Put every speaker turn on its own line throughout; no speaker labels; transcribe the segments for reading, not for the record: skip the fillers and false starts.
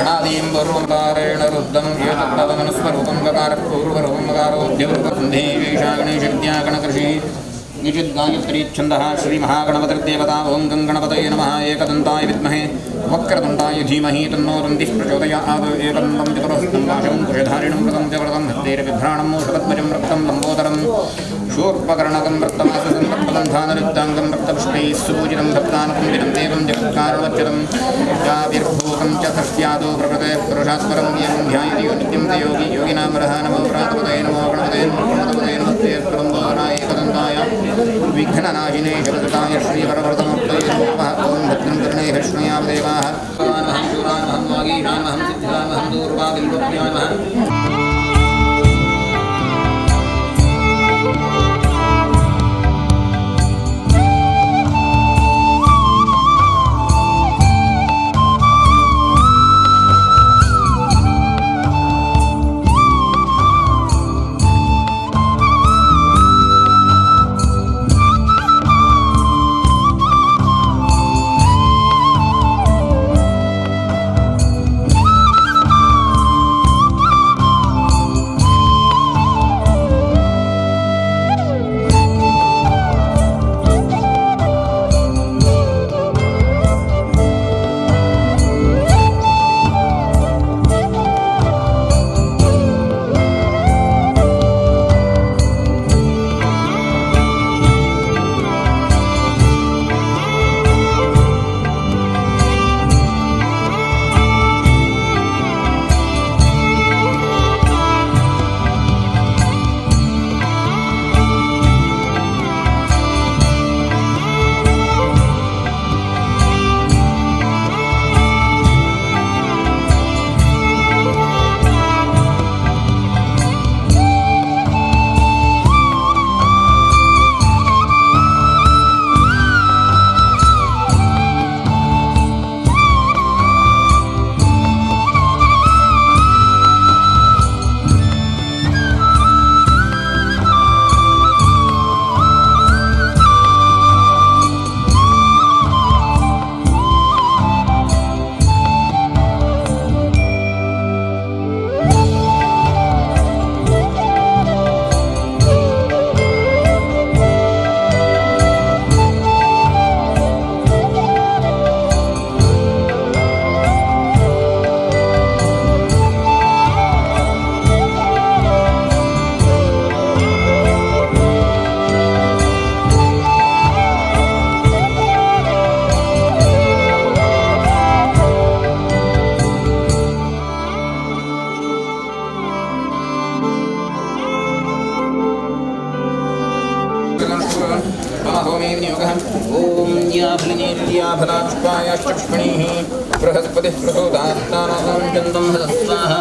गणादीं पूर्वकारेण रुद्धं एतत्तदनुस्वरूपं गकारः पूर्वरूपं मकारोऽध्यरूपसन्धिः गणेशविद्या गणकृषिः निचिद्गायत्री छन्दः श्रीमहागणपतिर्देवता ॐ गं गणपतये नमः। एकदन्ताय विद्महे वक्रतुण्डाय धीमहि तन्नो दन्तिः प्रचोदयात्। एकदन्तं चतुरहस्तं पाशं कुशधारिणं व्रतं च व्रतं हस्तेर्बिभ्राणं मूषपद्मजं रक्तं लम्बोदरं शूर्पकर्णकं रक्तवाससं रक्तबन्धानरुक्ताङ्गं रक्तपुष्पैः सुपूजितं भक्तानुकुम्बिनं देवं जगत्कारणवच्युतं चाविर्भूतं च सृष्ट्यादौ प्रकृतेः पुरुषात्परं एवं ध्यायति यो नित्यं स योगी योगिनां वरः। नमो व्रातपतये नमो गणपतये नमो प्रमदपतये नमस्ते अस्त्रबन्धोदराय एकदन्ताय विघ्ननाशिने शरदताय श्रीवरवरदमूर्तये नमः। ॐ भद्रं कर्णेभिः शृणुयाम देवाः। भगवानहं शूरानहं वागीशानहं सिद्धानहं दूर्वाबिल्वप्रियानहं। बृहस्पतिः प्रसूतात्मानं स्वाहा।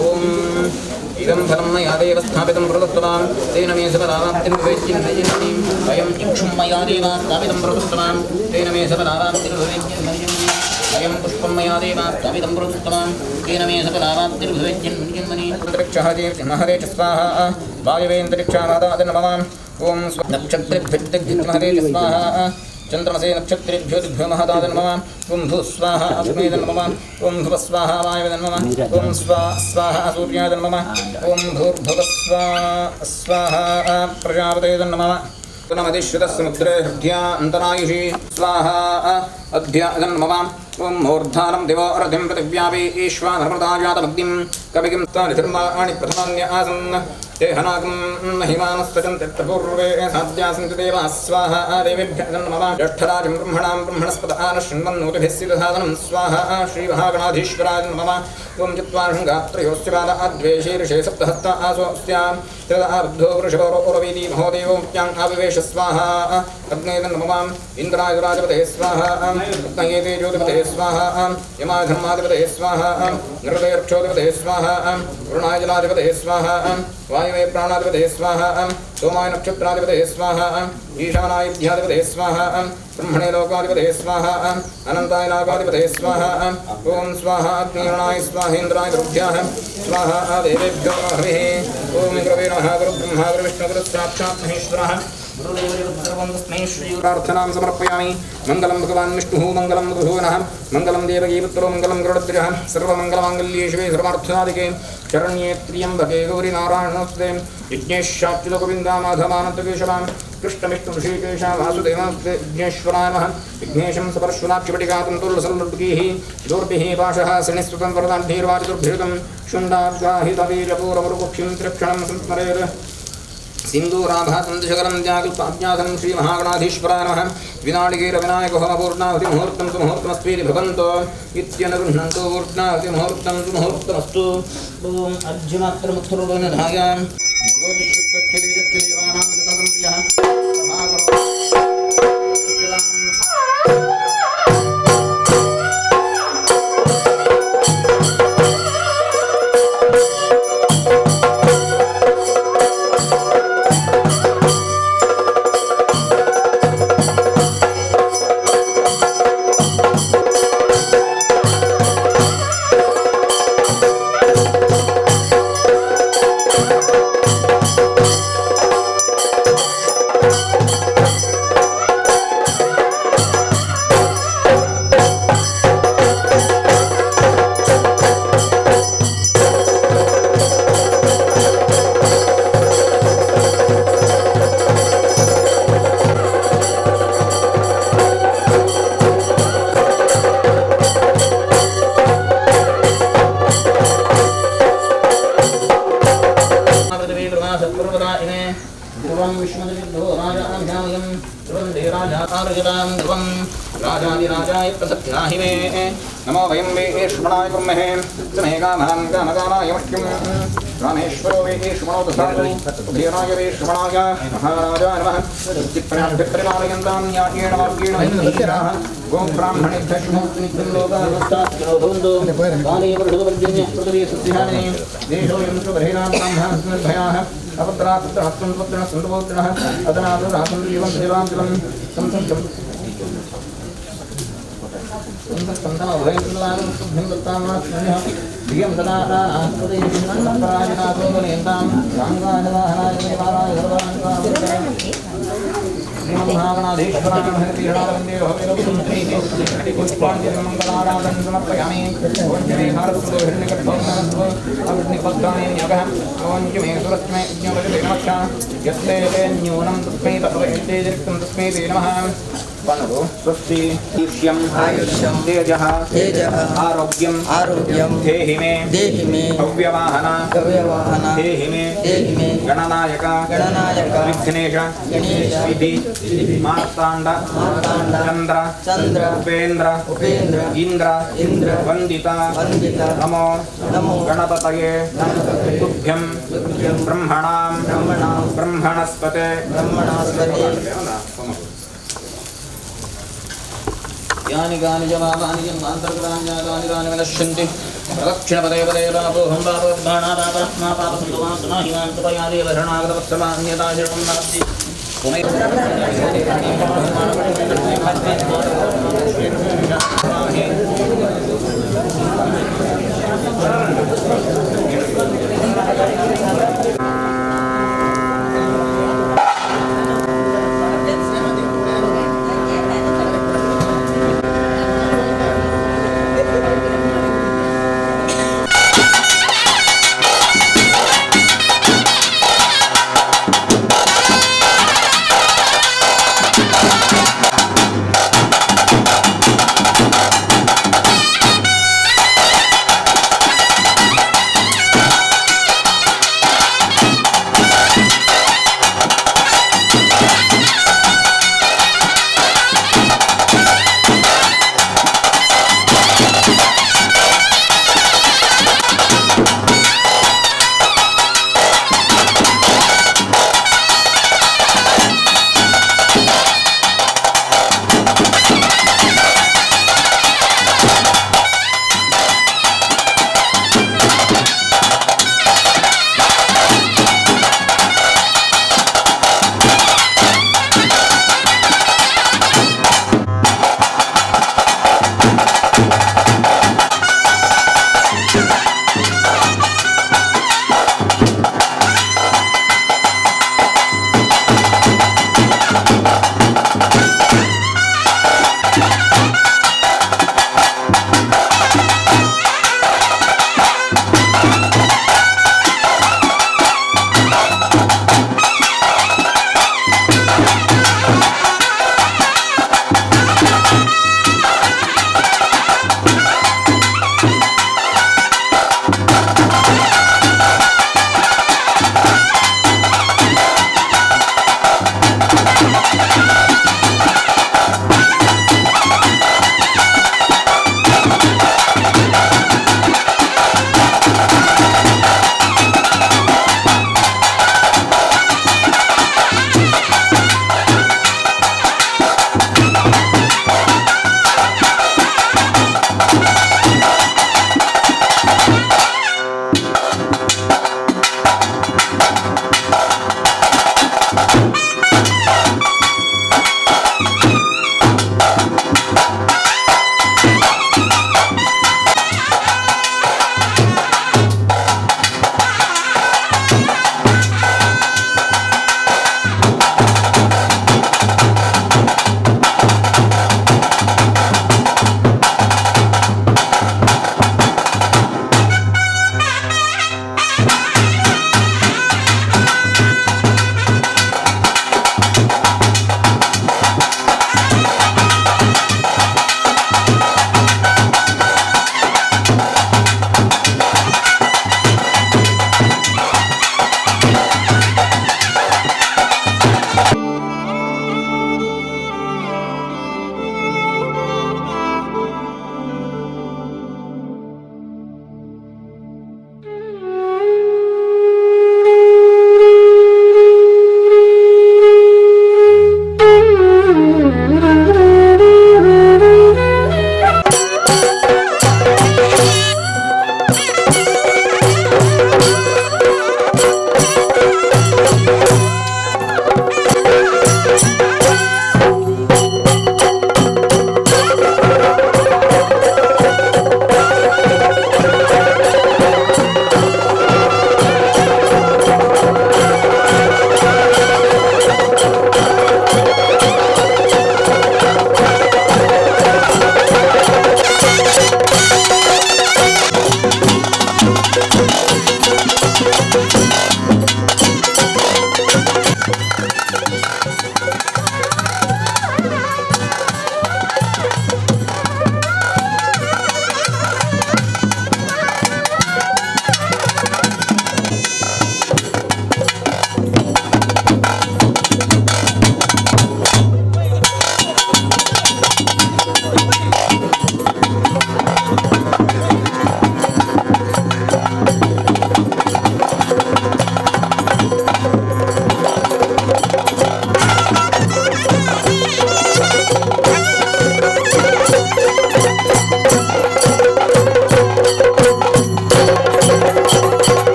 ॐ इदं फलं मया देव स्थापितं प्रदत्तवान् तेन मे सफलावाप्तिर्भवेच्चिन्मयिन्मयि। अयं इक्षुं मया देव स्थापितं प्रदत्तवान् तेन मे सफलावाप्तिर्भवेच्चिन्मयिन्मयि। अयं पुष्पं मया देव स्थापितं प्रदत्तवान् तेन मे सफलावाप्तिर्भवेच्चिन्मयिन्मयि। अन्तरिक्षः महदे च स्वाहा। वायवेन्तरिक्षामादादनमवां ॐ नक्षत्रेभ्यः स्वाहा। चंद्रमसे नक्षत्रेभ्यो दिग्भ्यो महदादनमः ॐ भूः स्वाहा अग्नेदनमः ॐ भुवः स्वाहा वायवेदनमः ॐ स्वा स्वाहा सूर्यादनमः ॐ भूर्भुवः स्वा स्वाहा प्रजापतेदनमः। पुनमतिश्रुतः हृद्या अन्तरायुषि स्वाहा अध्यादनमः ॐ मूर्धानं दिवो रथिं पृथिव्यापि ईश्वानमृताजातमग्निं कविकिं तानि धर्माणि प्रथमान्य आसन् ते हनागं महिमानस्तचन्ति प्रपूर्वे साध्यासन्ति देवाः स्वाहा देवेभ्यः नमः। ज्येष्ठराजं ब्रह्मणां ब्रह्मणस्पत आनशृण्वन्नोतिभिः सिदधादनं स्वाहा श्रीमहागणाधीश्वराय नमः। ॐ चत्वारिं गात्रयोस्य पाद द्वे शीर्षे सप्तहस्त आसोऽस्यां त्रिदा बुद्धो वृषभोरवीति महोदेवो मुक्त्यां आविवेश स्वाहा। अग्नेय नमः। इन्द्राय राजपते स्वाहा। अग्नये तेजोधिपते स्वाहा। यमाय धर्माधिपते स्वाहा। नृतये रक्षोधिपते स्वाहा। वरुणाय जलाधिपते स्वाहा। वायवे प्राणाधिपते स्वाहा। सोमाय नक्षत्राधिपते स्वाहा। ईशानाय विद्याधिपते स्वाहा। ब्रह्मणे लोकाधिपते स्वाहा। अनंताय नागाधिपते स्वाहा। ॐ स्वाहा अग्निर्णाय स्वाहेन्द्राय गुरुभ्यः स्वाहा देवेभ्यो हरिः। ॐ गुरवे नमः। गुरुब्रह्मा गुरुविष्णु गुरुः साक्षात् महेश्वरः। गुरुदेव तस्मै श्री प्रार्थनां समर्पयामि। मङ्गलं भगवान् विष्णुः मङ्गलं मधुसूदनः मङ्गलं देवकीपुत्रो मङ्गलं गरुडध्वजः सर्वमङ्गलमाङ्गल्ये शिवे सर्वार्थसाधिके शरण्ये त्र्यम्बके गौरी नारायणनमस्ते। यज्ञेशाच्युतगोविन्दा माधवानन्तकेशवां कृष्णविष्णुऋषिकेश वासुदेवास्ते विघ्नेश्वराय नमः। विघ्नेशं सपर्शुलाक्षपटिकातन्तुलसल्लुड्गीः दोर्भिः पाशः शनिस्तुतं वरदाढ्यैर्वाचतुर्भिरुतं शुण्डाग्राहितवीरपूरवरुकुक्षिं त्रिक्षणं संस्मरेत्। सिन्दूराभासं दिशकलं त्यागल्पाज्ञातं श्रीमहागणाधीश्वराय नमः। विनाडिकेरविनायकहोमपूर्णाहुतिमुहूर्तं सुमुहूर्तमस्त्वीति भवन्तो इत्यनुगृह्णन्तो पूर्णाहुतिमुहूर्तं सुमुहूर्तमस्तु। ॐ अर्जुमात्रमुत्थरूपेण नमो वयं वे श्रवणाय कुर्महे समेकामां कामकामाय मह्यं रामेश्वरो वे श्रवणो दधातु धीराय वे श्रवणाय महाराजाय नमः। परिपालयन्तां न्यायेण मार्गेण महीषाः गोब्राह्मणेभ्यः शुभमस्तु लोकाः भवन्तु। काले वृषभपर्जन्य पृथिवी सस्यानि देशोऽयं सुबर्हिणां ब्राह्मणाः अपत्रापुत्रः पुत्रिणः सन्तपौत्रिणः अदनादुरासन्तु जीवं देवां दिवं संसं न्यूनं तस्मै तस्मै ते नमः। स्वस्ति ईर्ष्यम्
आयुष्यं
तेजः
तेजः
आरोग्यम्
आरोग्यं
देहि मे
देहि मे
हव्यवाहन
हव्यवाहन
देहि मे
देहि मे
गणनायक
गणनायक
विघ्नेश
गणेश
विधि मार्ताण्ड
मार्ताण्ड
चंद्र
चंद्र
उपेन्द्र
उपेन्द्र
इंद्र
इंद्र
वंदिता
वंदिता
नमो
नमो
गणपतये
गणपतये
तुभ्यं
तुभ्यं
ब्रह्मणां
ब्रह्मणां
ब्रह्मणस्पते
ब्रह्मणस्पते।
यानि कानि च पापानि जन्मान्तर्गतानि जातानि तानि विनश्यन्ति। प्रदक्षिणपदे पदे पापोऽहं पापब्राह्मणा पापात्मा पापसन्तुमात्मा हिमान्तपयादेव शरणागतवत्सलान्यता शरणं नास्ति।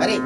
ಅರೆ.
ಿ.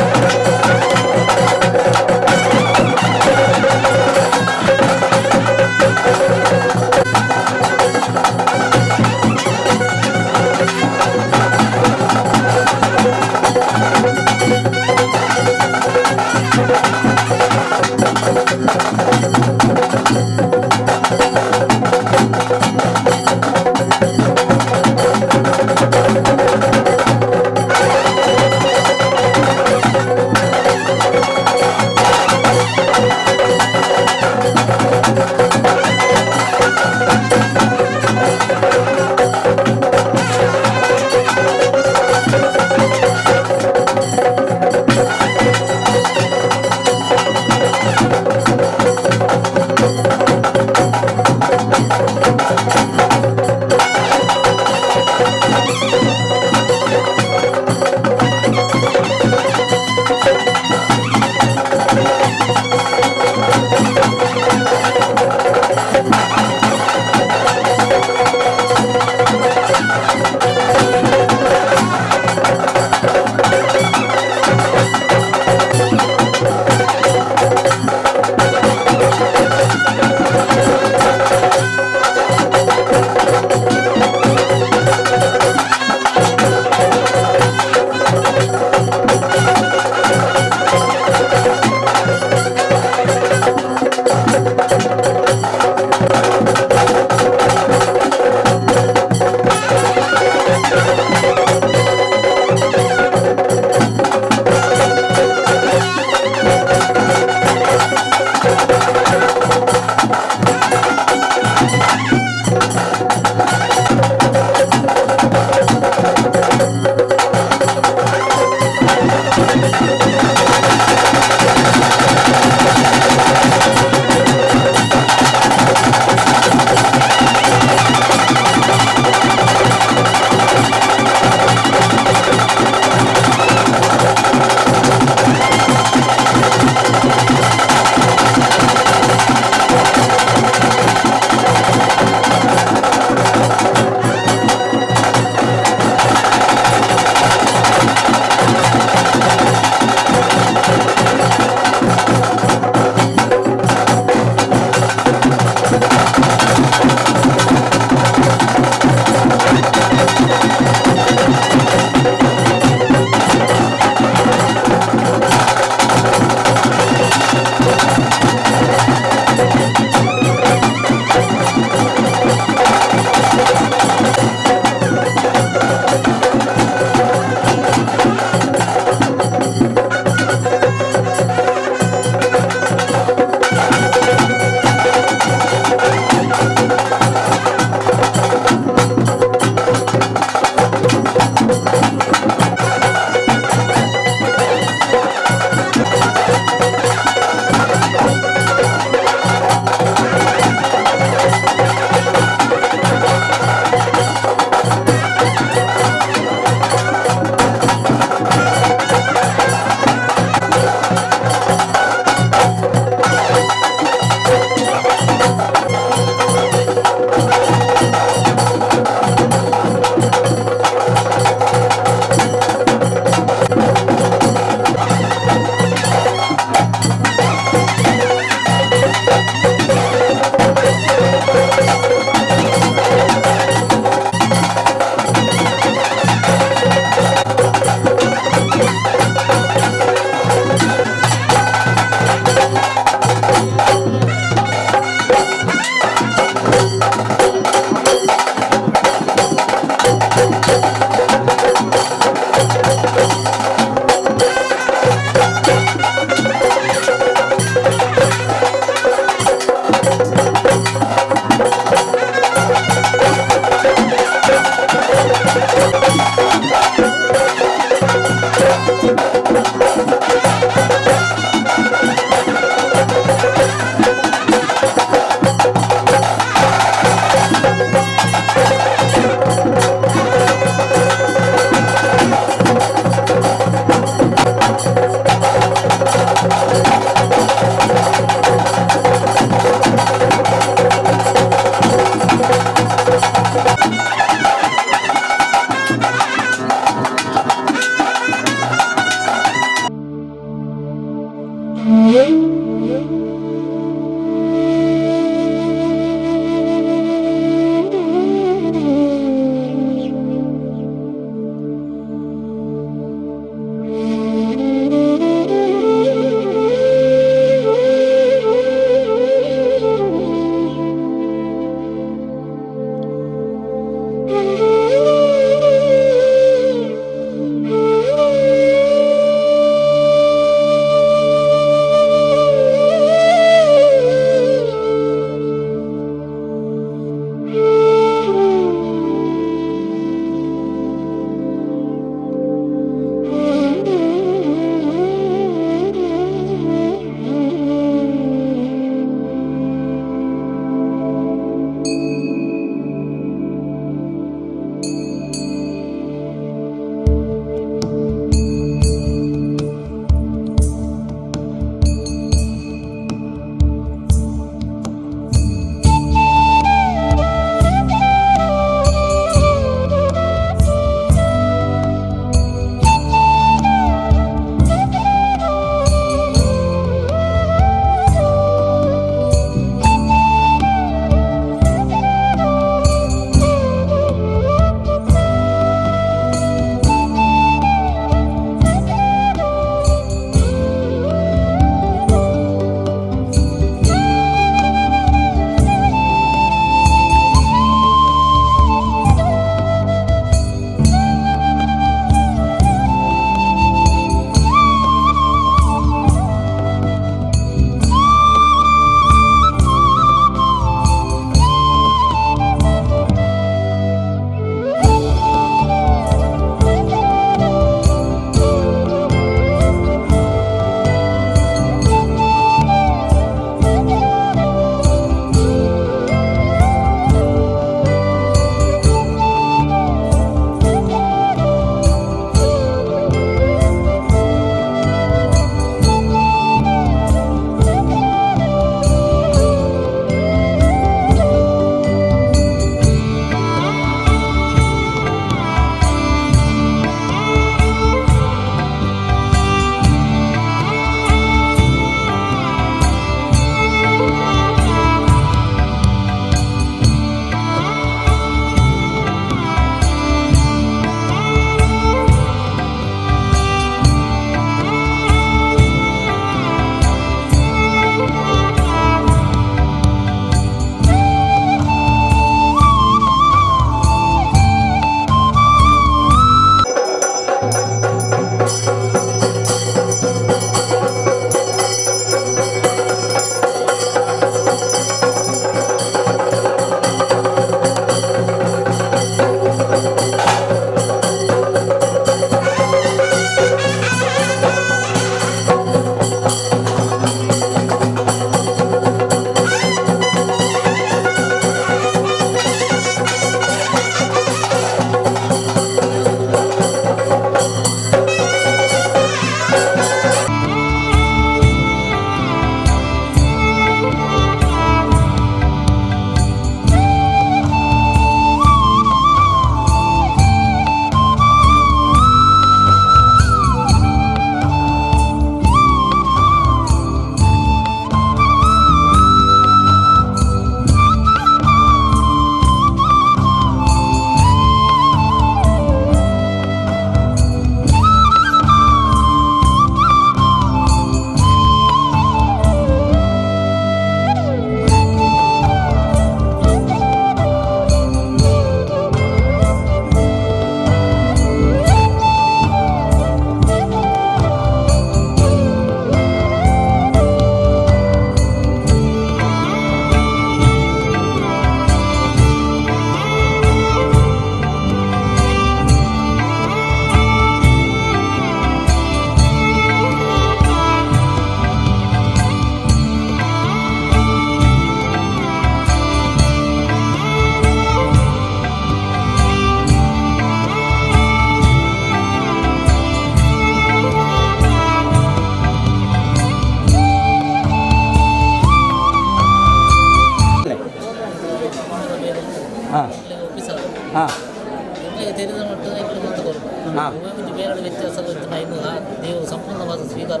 ಒಂಜಿ ಬೇರೆ ವ್ಯತ್ಯಾಸ ಇನ್ನು ಆ ದೇವರು ಸಂಪೂರ್ಣವಾದ ಸ್ವೀಕಾರ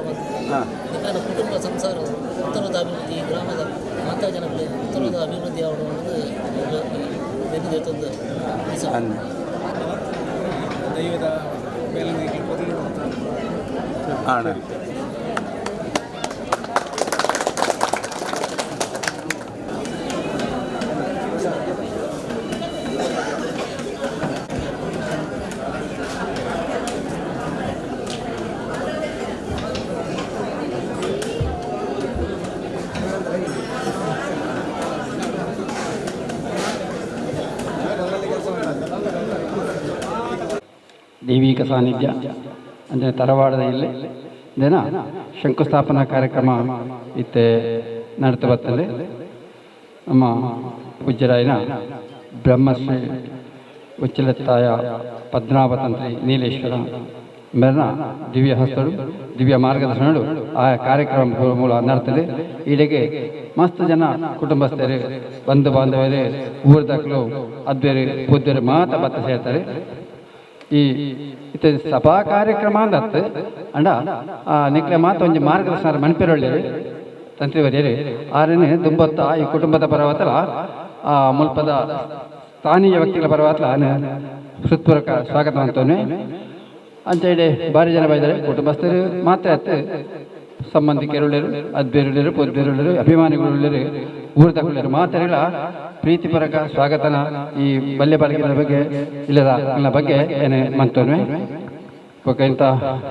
ನಿಖಾನ ಕುಟುಂಬ ಸಂಸಾರ ಉತ್ತರದ ಅಭಿವೃದ್ಧಿ, ಈ ಗ್ರಾಮದ ಮಾತಾ ಜನಗಳಿಗೆ ಉತ್ತರದ ಅಭಿವೃದ್ಧಿ ಆವಡು ಬೆನ್ನುದೆ.
ದೈವದ ಬೇಲೆ
ಆಣ. ದೈವಿಕ ಸಾನ್ನಿಧ್ಯ ಅಂದರೆ ತರವಾಡದ ಇಲ್ಲಿ ದಿನ ಶಂಕುಸ್ಥಾಪನಾ ಕಾರ್ಯಕ್ರಮ ಇತ್ತೆ ನಡತ ಬರ್ತದೆ. ನಮ್ಮ ಪೂಜ್ಯರಾಯನ ಬ್ರಹ್ಮಶ್ರೀ ಉಚ್ಚಿಲತ್ತಾಯ ಪದ್ಮನಾಭ ತಂತ್ರಿ ನೀಲೇಶ್ವರ ಮೇಲಿನ ದಿವ್ಯ ಹಸ್ತಳು ದಿವ್ಯ ಮಾರ್ಗದರ್ಶನಗಳು ಆ ಕಾರ್ಯಕ್ರಮ ಮೂಲ ನಡ್ತದೆ. ಈಡೆಗೆ ಮಸ್ತ್ ಜನ ಕುಟುಂಬಸ್ಥರು, ಬಂಧು ಬಾಂಧವರು, ಊರದಾಕಲು ಅದ್ಬೇರೆ ಪೂಜ್ಯರು ಮಾತ ಬತ್ತ ಸೇರ್ತಾರೆ. ಈ ಇತ್ತೆ ಸಭಾ ಕಾರ್ಯಕ್ರಮ ಅಂದತ್ತು ಅಂಡ ನಿಕ್ಲೆ ಮಾತ ಒಂಜಿ ಮಾರ್ಗದರ್ಶನ ಮನ್ಪೆರೊಳ್ಳೆ ತಂತ್ರಿ ವರಿಯರು ಆರನೇ ದುಂಬತ್ತ ಈ ಕುಟುಂಬದ ಪರವತಲ ಆ ಮುಲ್ಪದ ಸ್ಥಾನೀಯ ವ್ಯಕ್ತಿಗಳ ಪರವತಲ ಹೃತ್ಪೂರ್ವಕ ಸ್ವಾಗತ ಅಂತವನೆ. ಅಂತ ಹೇಳಿ ಭಾರಿ ಜನ ಬೈದಾರೆ. ಕುಟುಂಬಸ್ಥರು ಮಾತ್ರ ಅತ್ತು ಸಂಬಂಧಿಕರುಳ್ಳರು, ಅದ್ಬೇರುಳ್ಳರು, ಪೊದ್ಬೇರುಳ್ಳರು, ಅಭಿಮಾನಿಗಳುಳ್ಳರು, ಊರದಗುಳ್ಳರು ಮಾತ್ರ ಪ್ರೀತಿಪರಕ ಸ್ವಾಗತನ ಈ ಬಲ್ಯ ಬಾಲಿಕೆಗಳ ಬಗ್ಗೆ ಇಲ್ಲದ ಎಲ್ಲ ಬಗ್ಗೆ ಏನೇ ಮಂತೋನ್ವೆ. ಇಂಥ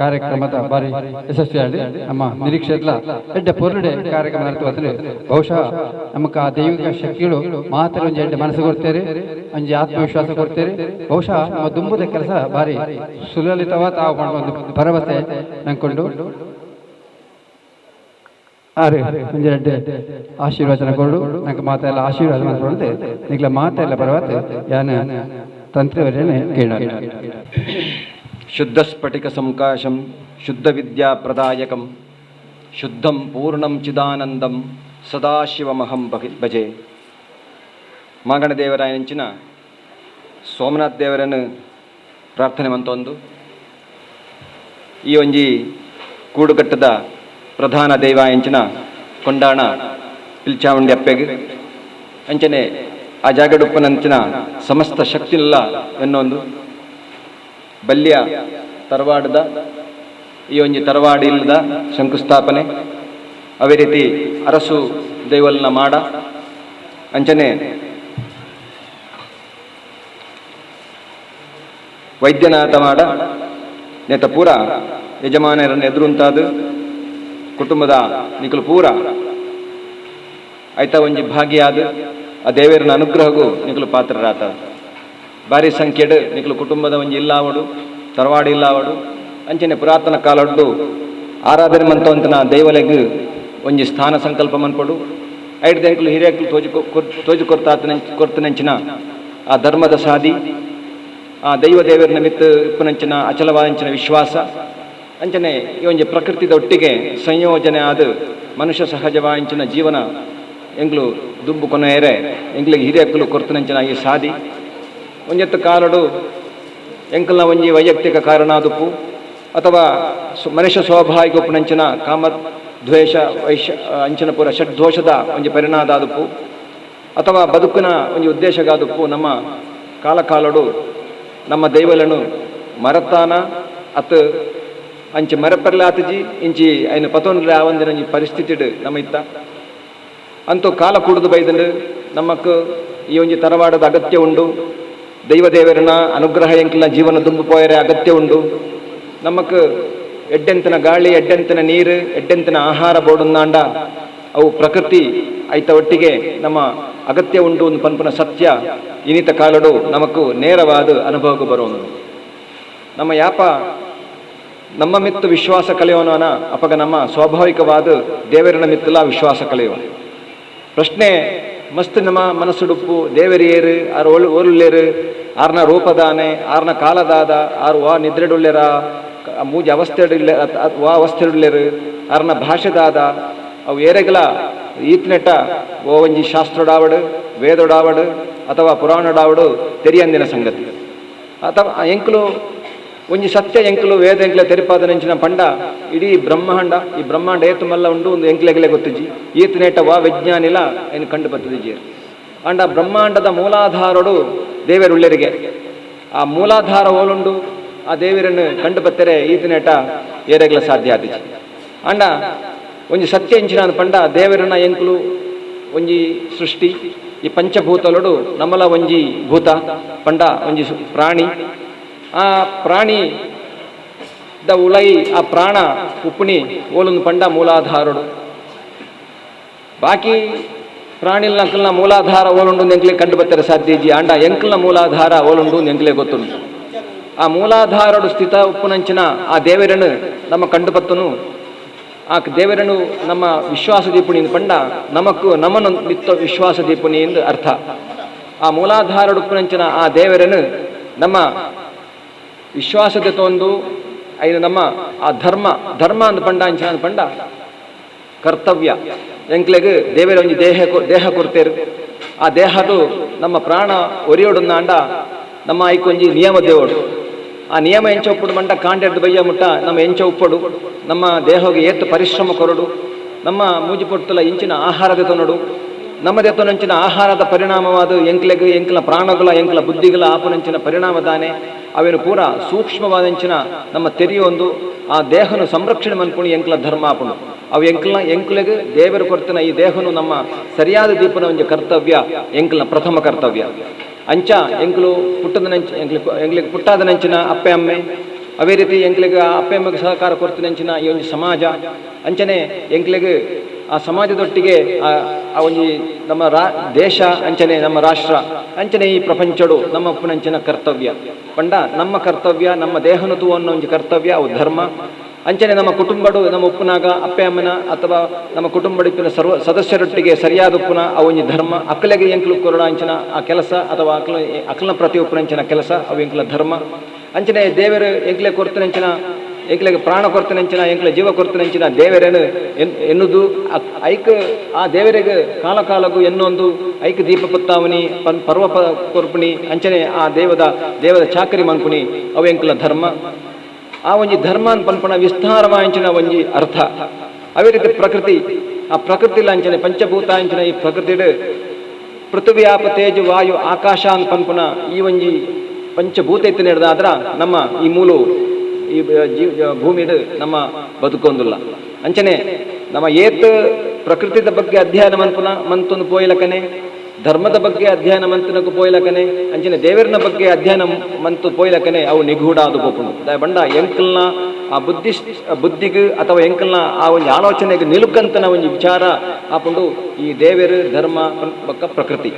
ಕಾರ್ಯಕ್ರಮದ ಭಾರಿ ಯಶಸ್ವಿಯಾಗಿ ನಮ್ಮ ನಿರೀಕ್ಷೆ ಇಲ್ಲ ಎಡ್ಡ ಪೊರ್ಲುಡೆ ಕಾರ್ಯಕ್ರಮ ನಡೆಸುವಂದ್ರೆ ಬಹುಶಃ ನಮಕ್ ಆ ದೈವಿಕ ಶಕ್ತಿಗಳು ಮಾತ್ರ ಒಂಜಿ ಎಡ್ಡೆ ಮನಸ್ಸು ಕೊಡ್ತೇವೆ, ಒಂಜಿ ಆತ್ಮವಿಶ್ವಾಸ ಕೊಡ್ತೇವೆ. ಬಹುಶಃ ನಮ್ಮ ದುಂಬುದ ಕೆಲಸ ಭಾರಿ ಸುಲಲಿತವ ತಾವು ಮಾಡುವ ಒಂದು ಭರವಸೆ ನಂಕೊಂಡು ಆರೆ ಒಂಜಿ ಎಡ್ಡೆ ಆಶೀರ್ವಚನ ಕೊಡು ನಂಗೆ ಮಾತೆಲ್ಲ ಆಶೀರ್ವಾದ ಮಾಡ್ಕೊಂಡೆ ನಿಗ್ಲ ಮಾತೆಲ್ಲ ಬರವತ್ತೆ ಯಾನ ತಂತ್ರಿವರೇನೆ ಕೇಳ.
ಶುದ್ಧಸ್ಫಟಿಕ ಸಂಕಾಶಂ ಶುದ್ಧವಿದ್ಯಾಪ್ರದಾಯಕಂ ಶುದ್ಧಂ ಪೂರ್ಣಂ ಚಿದಾನಂದಂ ಸದಾಶಿವಮಹಂ ಭಜೆ. ಮಾಗಣದೇವರಾಯನಂಚಿನ ಸೋಮನಾಥ್ ದೇವರನ್ನು ಪ್ರಾರ್ಥನೆ ಮಂತೊಂದು ಈ ಒಂಜಿ ಕೂಡುಕಟ್ಟದ ಪ್ರಧಾನ ದೈವ ಎಂಚಿನ ಕೊಂಡಾಣ ಪಿಲ್ಚಾವುಂಡಿ ಅಪ್ಪೆಗೆ ಅಂಚನೆ ಆ ಜಾಗಡುಪ್ಪನಂಚಿನ ಸಮಸ್ತ ಶಕ್ತಿಲ್ಲ ಎನ್ನೊಂದು ಬಲ್ಯ ತರವಾಡದ ಈ ಒಂಜಿ ತರವಾಡು ಇಲ್ಲದ ಶಂಕುಸ್ಥಾಪನೆ, ಅದೇ ರೀತಿ ಅರಸು ದೈವಲ್ನ ಮಾಡ ಅಂಚನೆ ವೈದ್ಯನಾಥ ಮಾಡ ನೇತ ಪೂರ ಯಜಮಾನರನ್ನು ಎದುರುಂತಾದ ಕುಟುಂಬದ ನಿಕಲು ಪೂರ ಆಯ್ತಾ ಒಂಜಿ ಭಾಗಿಯಾದ ಆ ದೇವರನ ಅನುಗ್ರಹಗೂ ನಿಕಲು ಪಾತ್ರರಾತ. ಭಾರಿ ಸಂಖ್ಯೆಡು ನಿಕಲು ಕುಟುಂಬದ ಒಂಜಿ ಇಲ್ಲಾವಡು ತರವಾಡು ಇಲ್ಲಾವಡು ಅಂಚನೆ ಪುರಾತನ ಕಾಲಡ್ಡು ಆರಾಧನೆ ಮಂತವಂತನ ದೈವಲೆಗ್ ಒಂಜಿ ಸ್ಥಾನ ಸಂಕಲ್ಪ ಮನ್ಪಡು ಐದು ದೇಕಲು ಹಿರಿಯಕಲು ತೋಜು ಕೊರ್ತನಂಚಿನ ಆ ಧರ್ಮದ ಸಾದಿ ಆ ದೈವ ದೇವರ ನಿಮಿತ್ತ ಇಪ್ಪನಂಚಿನ ಅಚಲವಾದಂಚಿನ ವಿಶ್ವಾಸ ಅಂಚನೆ ಈ ಒಂಜಿ ಪ್ರಕೃತಿದ ಒಟ್ಟಿಗೆ ಸಂಯೋಜನೆ ಆದ ಮನುಷ್ಯ ಸಹಜವಾಂಚಿನ ಜೀವನ ಎಂಗ್ಲು ದುಂಬು ಕೊನೆಯರೆ ಎಂಗ್ಲಿಗೆ ಹಿರಿಯಕ್ಕಲು ಕೊರ್ತನಂಚಿನ ಈ ಸಾದಿ ಒಂಜೆತ್ತು ಕಾಲಡು ಎಂಕಲ್ನ ಒಂಜಿ ವೈಯಕ್ತಿಕ ಕಾರಣಾದುಪ್ಪು ಅಥವಾ ಮನುಷ್ಯ ಸ್ವಾಭಾವಿಕ ಉಪ್ಪುನಂಚಿನ ಕಾಮ ದ್ವೇಷ ವೈಶ ಅಂಚಿನ ಪೂರ ಷಡ್ದೋಷದ ಒಂಜಿ ಪರಿಣಾದಾದುಪ್ಪು ಅಥವಾ ಬದುಕಿನ ಒಂಜಿ ಉದ್ದೇಶಗಾದುಪ್ಪು ನಮ್ಮ ಕಾಲಕಾಲಡು ನಮ್ಮ ದೈವలను ಮರತಾನ ಅತ್ ಅಂಚಿ ಮರಪರ್ಲಾತಜಿ ಇಂಚಿ ಐನ ಪತೊಂಡ್ರೆ ಆವಂದಿನ ಒಂಜಿ ಪರಿಸ್ಥಿತಿಡು ನಮ್ಮ ಇತ್ತ ಅಂತೂ ಕಾಲ ಕೂಡುದು ಬೈದಂಡು ನಮ್ಮಕ್ ಈ ಒಂಜಿ ತರವಾಡದ ಅಗತ್ಯ ಉಂಡು. ದೈವದೇವರನ ಅನುಗ್ರಹ ಎಂಕಲ್ನ ಜೀವನ ದುಂಬು ಪೋಯರೆ ಅಗತ್ಯ ಉಂಡು. ನಮಕ್ ಎಡ್ಡೆಂತನ ಗಾಳಿ, ಎಡ್ಡೆಂತನ ನೀರು, ಎಡ್ಡೆಂತನ ಆಹಾರ ಬೋಡುಂದಾಂಡ ಅವು ಪ್ರಕೃತಿ ಐತ ಒಟ್ಟಿಗೆ ನಮ್ಮ ಅಗತ್ಯ ಉಂಡು ಒಂದು ಪನ್ಪುನ ಸತ್ಯ ಇನಿತ ಕಾಲಡು ನಮಕು ನೇರವಾದ ಅನುಭವಕ್ಕೆ ಬರೋನು. ನಮ್ಮ ಯಾಪ ನಮ್ಮ ಮಿತ್ತು ವಿಶ್ವಾಸ ಕಳೆಯೋನ ಅಪಗ ನಮ್ಮ ಸ್ವಾಭಾವಿಕವಾದ ದೇವರನ ಮಿತ್ತಲ ವಿಶ್ವಾಸ ಕಳೆಯುವ ಪ್ರಶ್ನೆ ಮಸ್ತ್ ನಮ್ಮ ಮನಸ್ಸುಡುಪ್ಪು. ದೇವರಿಯೇರು ಆರು ಓರುಳ್ಳೇರು ಆರ್ನ ರೂಪದಾನೆ ಆರ್ನ ಕಾಲದಾದ ಆರು ವಾ ನಿದ್ರೆಡುಳ್ಳೆರ ಮೂಜಿ ಅವಸ್ಥೆಡುಳ್ಳೆ ವಾ ಅವಸ್ಥೆಡುಳ್ಳೆರು ಆರ್ನ ಭಾಷೆದಾದ ಅವು ಏರೆಗಲ ಈತ್ನೆಟ ಓ ಒಂಜಿ ಶಾಸ್ತ್ರಡಾವಡು ವೇದೊಡಾವಡು ಅಥವಾ ಪುರಾಣಡಾವಡು ತೆರಿಯಂದಿನ ಸಂಗತಿ ಅಥವಾ ಎಂಕಲು ಒಂಜಿ ಸತ್ಯ ಎಂಕಲು ವೇದ ಎಂಕ್ಲೆ ತೆರಿಪಾದ ನೆಂಚಿನ ಪಂಡ ಇಡೀ ಬ್ರಹ್ಮಾಂಡ, ಈ ಬ್ರಹ್ಮಾಂಡ ಏತು ಮಲ್ಲ ಉಂಡು ಒಂದು ಎಂಕ್ಲೆಗಲೆ ಗೊತ್ತಿಜ್ಜಿ. ಈತ ನೇಟ ವಾ ವಿಜ್ಞಾನಿಲ ಏನು ಕಂಡು ಬತ್ತಿಜ್ಜಿ. ಅಂಡ ಬ್ರಹ್ಮಾಂಡದ ಮೂಲಾಧಾರಡು ದೇವರುಳ್ಳೆರಿಗೆ ಆ ಮೂಲಾಧಾರ ಓಲುಂಡು ಆ ದೇವರನ್ನು ಕಂಡು ಬತ್ತರೆ ಈತನೇಟ ಏರೆಗ್ಲ ಸಾಧ್ಯ ಆದಿಜಿ. ಅಂಡ ಒಂಜಿ ಸತ್ಯ ಎಂಚಿನ ಪಂಡ ದೇವರನ್ನ ಎಂಕುಲು ಒಂಜಿ ಸೃಷ್ಟಿ, ಈ ಪಂಚಭೂತಲುಡು ನಮ್ಮಲ ಒಂಜಿ ಭೂತ ಪಂಡ ಒಂಜಿ ಪ್ರಾಣಿ. ಆ ಪ್ರಾಣಿ the ಉಲೈ ಆ ಪ್ರಾಣ ಉಪ್ಪುನಿ ಓಲುಂದು ಪಂಡ ಮೂಲಾಧಾರುಡು. ಬಾಕಿ ಪ್ರಾಣಿಲ್ ಅಂಕಲ್ನ ಮೂಲಾಧಾರ ಓಲುಂಡು ಎಂಕ್ಲೆ ಕಂಡು ಬತ್ತಾರೆ ಸಾಧ್ಯ ಇಜ್ಜಿ. ಆಂಡ ಎಂಕಲ್ನ ಮೂಲಾಧಾರ ಓಲುಂಡು ಎಂಕ್ಲೆ ಗೊತ್ತುಂಡು. ಆ ಮೂಲಾಧಾರಡು ಸ್ಥಿತ ಉಪ್ಪುನಂಚಿನ ಆ ದೇವರನ್ನು ನಮ್ಮ ಕಂಡು ಬತ್ತನು. ಆ ದೇವರನ್ನು ನಮ್ಮ ವಿಶ್ವಾಸ ದೀಪುಣಿ ಪಂಡ ನಮಕ್ಕು ನಮ್ಮನ್ನು ನಿತ್ಯ ವಿಶ್ವಾಸ ದೀಪುಣಿ ಎಂದು ಅರ್ಥ. ಆ ಮೂಲಾಧಾರಡು ಉಪ್ಪುನಂಚಿನ ಆ ದೇವರನ್ನು ನಮ್ಮ ವಿಶ್ವಾಸದ ತೊಂದು ಐದು ನಮ್ಮ ಆ ಧರ್ಮ ಧರ್ಮ ಅಂದ್ ಪಂಡ ಅಂಚಿನ ಪಂಡ ಕರ್ತವ್ಯ. ಎಂಕ್ಲೆಗ್ ದೇವರ ಒಂಜಿ ದೇಹ ದೇಹ ಕೊರ್ತೇರು. ಆ ದೇಹದು ನಮ್ಮ ಪ್ರಾಣ ಒರಿಯೋಡುಂದಾಂಡ ನಮ್ಮ ಐಕೊಂಜಿ ನಿಯಮ ದೇವಡು. ಆ ನಿಯಮ ಎಂಚ ಉಪ್ಪುಡು ಮಂಡ ಕಾಂಡೆಡ್ದು ಬಯ್ಯ ಮುಟ್ಟ ನಮ್ಮ ಎಂಚ ಉಪ್ಪಡು, ನಮ್ಮ ದೇಹಗೆ ಏತು ಪರಿಶ್ರಮ ಕೊರಡು, ನಮ್ಮ ಮೂಜಿ ಪೊಟ್ಟುಲ ಇಂಚಿನ ಆಹಾರದ ತೊನಡು, ನಮ್ಮ ದೇತನಂಚಿನ ಆಹಾರದ ಪರಿಣಾಮವಾದ ಎಂಕ್ಲೆಗ್ ಎಂಕ್ಲ ಪ್ರಾಣಗಳ ಎಂಕ್ಲ ಬುದ್ಧಿಗಳ ಆಪನಂಚಿನ ಪರಿಣಾಮ ದಾನೆ ಅವೇನು ಪೂರ ಸೂಕ್ಷ್ಮವಾದಂಚಿನ ನಮ್ಮ ತೆರೆಯೊಂದು ಆ ದೇಹನು ಸಂರಕ್ಷಣೆ ಮನ್ಪುಣಿ ಎಂಕ್ಲ ಧರ್ಮಾಪಣು. ಅವು ಎಂಕ್ಲ ಎಂಕ್ಲೆಗ್ ದೇವರು ಕೊಡ್ತಿನ ಈ ದೇಹನು ನಮ್ಮ ಸರಿಯಾದ ದೀಪನ ಒಂಜಿ ಕರ್ತವ್ಯ, ಎಂಕ್ಲ ಪ್ರಥಮ ಕರ್ತವ್ಯ. ಅಂಚ ಎಂಕ್ಲು ಪುಟ್ಟದ ನಂಚ ಎಂಕ್ಲು ಎಂಕ್ಲಿಗೆ ಪುಟ್ಟಾದ ನಂಚಿನ ಅಪ್ಪೆ ಅಮ್ಮೆ, ಅವೇ ರೀತಿ ಎಂಕ್ಲಿಗೆ ಆ ಅಪ್ಪೆ ಅಮ್ಮೆಗೆ ಸಹಕಾರ ಕೊಡ್ತಿನಂಚಿನ ಈ ಒಂಜಿ ಸಮಾಜ, ಅಂಚನೆ ಎಂಕ್ಲಿಗೆ ಆ ಸಮಾಜದೊಟ್ಟಿಗೆ ಆ ಒಂಜಿ ನಮ್ಮ ದೇಶ, ಅಂಚನೆ ನಮ್ಮ ರಾಷ್ಟ್ರ, ಅಂಚನೆ ಈ ಪ್ರಪಂಚಡು ನಮ್ಮ ಉಪ್ಪುನಂಚಿನ ಕರ್ತವ್ಯ ಪಂಡ ನಮ್ಮ ಕರ್ತವ್ಯ, ನಮ್ಮ ದೇಹನು ತೂವನ್ನ ಒಂಜಿ ಕರ್ತವ್ಯ ಅವು ಧರ್ಮ. ಅಂಚನೆ ನಮ್ಮ ಕುಟುಂಬಡು ನಮ್ಮ ಉಪ್ಪುನಾಗ ಅಪ್ಪೆ ಅಮ್ಮನ ಅಥವಾ ನಮ್ಮ ಕುಟುಂಬಡಿಪ್ಪಿನ ಸರ್ವ ಸದಸ್ಯರೊಟ್ಟಿಗೆ ಸರಿಯಾದ ಉಪ್ಪುನ ಅವು ಒಂಜಿ ಧರ್ಮ. ಅಕ್ಕಲೆಗೆ ಎಂಕ್ಲು ಕೊರಡ ಅಂಚಿನ ಆ ಕೆಲಸ ಅಥವಾ ಅಕ್ಲ ಅಕ್ಲನ ಪ್ರತಿ ಉಪ್ಪುನಂಚಿನ ಕೆಲಸ ಅವು ಎಂಕ್ಲ ಧರ್ಮ. ಅಂಚನೆ ದೇವರು ಎಂಕ್ಲೆ ಕೊರ್ತನಂಚಿನ ಎಂಕ್ಲೆಗೆ ಪ್ರಾಣ ಕೊರ್ತನಂಚಿನ ಎಂಕ್ಲ ಜೀವ ಕೊರ್ತನಂಚಿನ ದೇವರೇನು ಎನ್ನುದು ಐಕ್ ಆ ದೇವರಿಗೆ ಕಾಲ ಕಾಲಗೂ ಎನ್ನೊಂದು ಐಕ್ ದೀಪ ಪತ್ತಾವನಿ ಪರ್ವ ಕೊರ್ಪುಣಿ ಅಂಚನೆ ಆ ದೇವದ ದೇವದ ಚಾಕರಿ ಮನ್ಪುಣಿ ಅವು ಎಂಕ್ಲ ಧರ್ಮ. ಆ ಒಂಜಿ ಧರ್ಮ ಪನ್ಪಣ ವಿಸ್ತಾರವಾಂಚಿನ ಒಂಜಿ ಅರ್ಥ. ಅವೇ ರೀತಿ ಪ್ರಕೃತಿ, ಆ ಪ್ರಕೃತಿ ಲಾಂಚನೆ ಪಂಚಭೂತಾಂಚನ ಈ ಪ್ರಕೃತಿಡು ಪೃಥ್ವಿ ಆಪ ತೇಜ ವಾಯು ಆಕಾಶ ಅಂತ ಪನ್ಪುನ ಈ ಒಂಜಿ ಪಂಚಭೂತ ಇತ್ತು ನಡೆದಾದ್ರ ನಮ್ಮ ಈ ಮೂಲು ಈ ಭೂಮಿಡು ನಮ್ಮ ಬದುಕೊಂದುಲ್ಲ. ಅಂಚನೆ ನಮ್ಮ ಏತ್ ಪ್ರಕೃತಿದ ಬಗ್ಗೆ ಅಧ್ಯಯನ ಮನ್ಪುನ ಮಂತೊಂದು ಪೋಯ್ಲಕನೆ, ಧರ್ಮದ ಬಗ್ಗೆ ಅಧ್ಯಯನ ಮಂತನకు ಪೋಯ್ಲಕನೆ, ಅಂಚನೆ ದೇವರನ ಬಗ್ಗೆ ಅಧ್ಯಯನ ಮಂತು ಪೋಯ್ಲಕನೆ ಅವು ನಿಗೂಢ ಅದು ಪೋಪುಂಡು. ಬಂಡ ಎಂಕಲ್ನ ಆ ಬುದ್ಧಿಗೆ ಅಥವಾ ಎಂಕಲ್ನ ಆ ಒಂದು ಆಲೋಚನೆಗೆ ನಿಲುಕಂತನ ಒಂದು ವಿಚಾರ ಆಪುಂಡು ಈ ದೇವರು ಧರ್ಮ ಬಕ್ಕ ಪ್ರಕೃತಿ.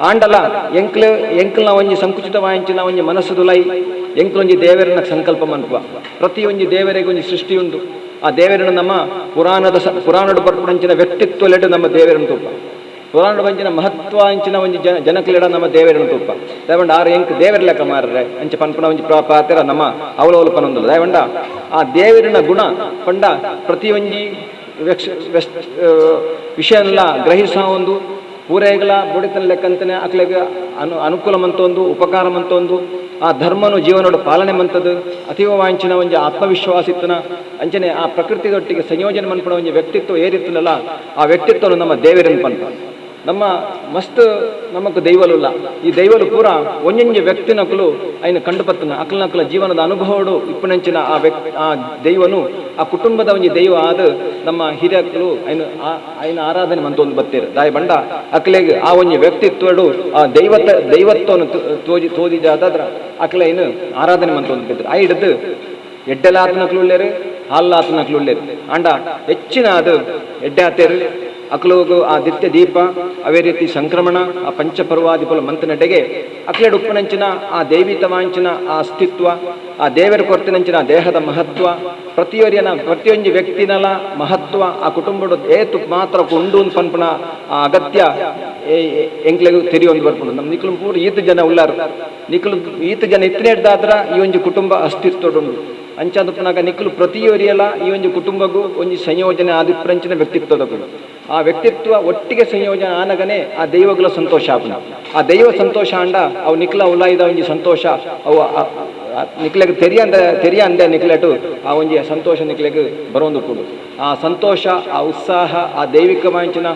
ಆಂಡಲ ಎಂಕ್ಲ ಎಂಕಲ್ನ ಒಂಜಿ ಸಂಕುಚಿತ ವಾಂಚಿನ ಒಂಜಿ ಮನಸ್ಸುದುಲೈ ಎಂಕ್ಲೊಂಜಿ ದೇವರನ್ನ ಸಂಕಲ್ಪ ಮನ್ಪುವ. ಪ್ರತಿಯೊಂಜಿ ದೇವರಿಗೆ ಒಂಜಿ ಸೃಷ್ಟಿ ಉಂಡು. ಆ ದೇವರನ್ನು ನಮ್ಮ ಪುರಾಣದ ಪುರಾಣಡು ಬರ್ಪುಡಂಚಿನ ವ್ಯಕ್ತಿತ್ವ ನಮ್ಮ ದೇವರನ್ನು ತೂಪ, ಪುರಾಣ ಬಂಚಿನ ಮಹತ್ವ ಅಂಚಿನ ಒಂಜಿ ಜನಕ್ಲೆಡ ನಮ್ಮ ದೇವರನ್ನು ತೂಪ. ದಯವಂಡ ಆರು ಎಂಕ್ ದೇವರ ಲೆಕ್ಕ ಮಾರ್ರೆ ಅಂಚ ಪನ್ಪುನ ಒಂಜಿ ಪಾತ್ರ ನಮ್ಮ ಅವಲವಲು ಪನೊಂದುಲ್ಲ. ದಯವಂಡ ಆ ದೇವರಿನ ಗುಣ ಪಂಡ ಪ್ರತಿಯೊಂಜಿ ವಿಷಯನೆಲ್ಲ ಗ್ರಹಿಸ ಒಂದು ಪೂರೈಗಳ ಬುಡಿತನ ಲೆಕ್ಕಂತನೆ ಅಕ್ಲೆಗ್ ಅನುಕೂಲ ಮಂತೊಂದು ಉಪಕಾರ ಮಂತೊಂದು ಆ ಧರ್ಮನು ಜೀವನೋಡು ಪಾಲನೆ ಮಂತದ್ದು ಅತೀವ ವಾಂಚಿನ ಒಂಜಿ ಆತ್ಮವಿಶ್ವಾಸ ಇತ್ತನ ಅಂಚನೆ ಆ ಪ್ರಕೃತಿದೊಟ್ಟಿಗೆ ಸಂಯೋಜನೆ ಮನ್ಪುನ ಒಂಜಿ ವ್ಯಕ್ತಿತ್ವ ಏರಿತ್ತನಲ್ಲ ಆ ವ್ಯಕ್ತಿತ್ವನು ನಮ್ಮ ದೇವರನ್ನು ಪನ್ಪ. ನಮ್ಮ ಮಸ್ತ್ ನಮಕ್ ದೈವಲುಲ್ಲ. ಈ ದೈವಲು ಪೂರ ಒಂಜೊಂಜಿ ವ್ಯಕ್ತಿನಕುಲು ಐನ ಕಂಡುಪತ್ತನ ಅಕ್ಲನಕುಲ ಜೀವನದ ಅನುಭವಡು ಇಪ್ಪುನಂಚಿನ ಆ ಆ ದೈವನು ಆ ಕುಟುಂಬದ ಒಂಜಿ ದೈವ ಆದ ನಮ್ಮ ಹಿರಿಯಕುಲು ಐನ ಐನ ಆರಾಧನೆ ಮಂತೊಂದು ಬತ್ತೇರು. ದಾಯ ಬಂಡ ಅಕ್ಲೆಗ್ ಆ ಒಂಜಿ ವ್ಯಕ್ತಿತ್ವಡು ಆ ದೈವತ್ವನು ತೋಜಿದಾದ್ರ ಅಕ್ಲೆ ಐನು ಆರಾಧನೆ ಮಂತೊಂದು ಬತ್ತೇರು. I ಹಿಡಿದು ಎಡ್ಡೆಲಾತನಕ್ಲು ಉಳ್ಳೇರು, ಹಾಲ್ಲಾತನಕ್ಲು ಉಳ್ಳೇರು. ಅಂಡ ಹೆಚ್ಚಿನ ಅದು ಎಡ್ಡೆ ಆತೇರು ಅಕ್ಲೋಗು ಆ ದಿತ್ಯ ದೀಪ ಅವೇ ರೀತಿ ಸಂಕ್ರಮಣ ಆ ಪಂಚಪರ್ವಾದಿಪುಲ ಮಂತನಡೆಗೆ ಅಕ್ಲೆಡ್ ಉಪ್ಪುನಂಚಿನ ಆ ದೈವಿತವಾಂಚಿನ ಆ ಅಸ್ತಿತ್ವ ಆ ದೇವರ ಕೊರ್ತಿನಂಚಿನ ದೇಹದ ಮಹತ್ವ ಪ್ರತಿಯೊರಿಯನ ಪ್ರತಿಯೊಂಜಿ ವ್ಯಕ್ತಿನಲ ಮಹತ್ವ ಆ ಕುಟುಂಬದ ಏತು ಮಾತ್ರ ಉಂಡು ಪನ್ಪುನ ಆ ಅಗತ್ಯ ಎಂಕ್ಲೆಗ್ ತೆರಿಯೊಂದು ಬರ್ಪುಂಡು. ನಮ್ಮ ನಿಕ್ಲು ಪೂರ ಈತ ಜನ ಉಲ್ಲಾರು, ನಿಕ್ಲು ಈತ ಜನ ಇತ್ತನೇಡ್ದಾದ್ರ ಈ ಒಂಜಿ ಕುಟುಂಬ ಅಸ್ತಿತ್ವಡುಂಡು. ಅಂಚಾದಪ್ಪನಾಗ ನಿಕ್ಲು ಪ್ರತಿಯೊರಿಯಲ ಈ ಒಂಜಿ ಕುಟುಂಬಗೂ ಒಂಜಿ ಸಂಯೋಜನೆ ಆದಿಪ್ರಂಚಿನ ವ್ಯಕ್ತಿತ್ವದಗಳು ಆ ವ್ಯಕ್ತಿತ್ವ ಒಟ್ಟಿಗೆ ಸಂಯೋಜನೆ ಆನಗನೆ ಆ ದೈವಗಳ ಸಂತೋಷ ಆಪುನ. ಆ ದೈವ ಸಂತೋಷ ಅಂಡ ಅವು ನಿಕ್ಲ ಉಲಾಯಿದ ಒಂಜಿ ಸಂತೋಷ ಅವು ನಿಕ್ಲೆಗ್ ತೆರಿಯಂದ ತೆರಿಯಂದೆ ನಿಕ್ಲೆಟು ಆ ಒಂಜಿ ಸಂತೋಷ ನಿಕ್ಲೆಗ್ ಬರೊಂದುಪ್ಪುಂಡು. ಆ ಸಂತೋಷ, ಆ ಉತ್ಸಾಹ, ಆ ದೈವಿಕವಾಂಚಿನ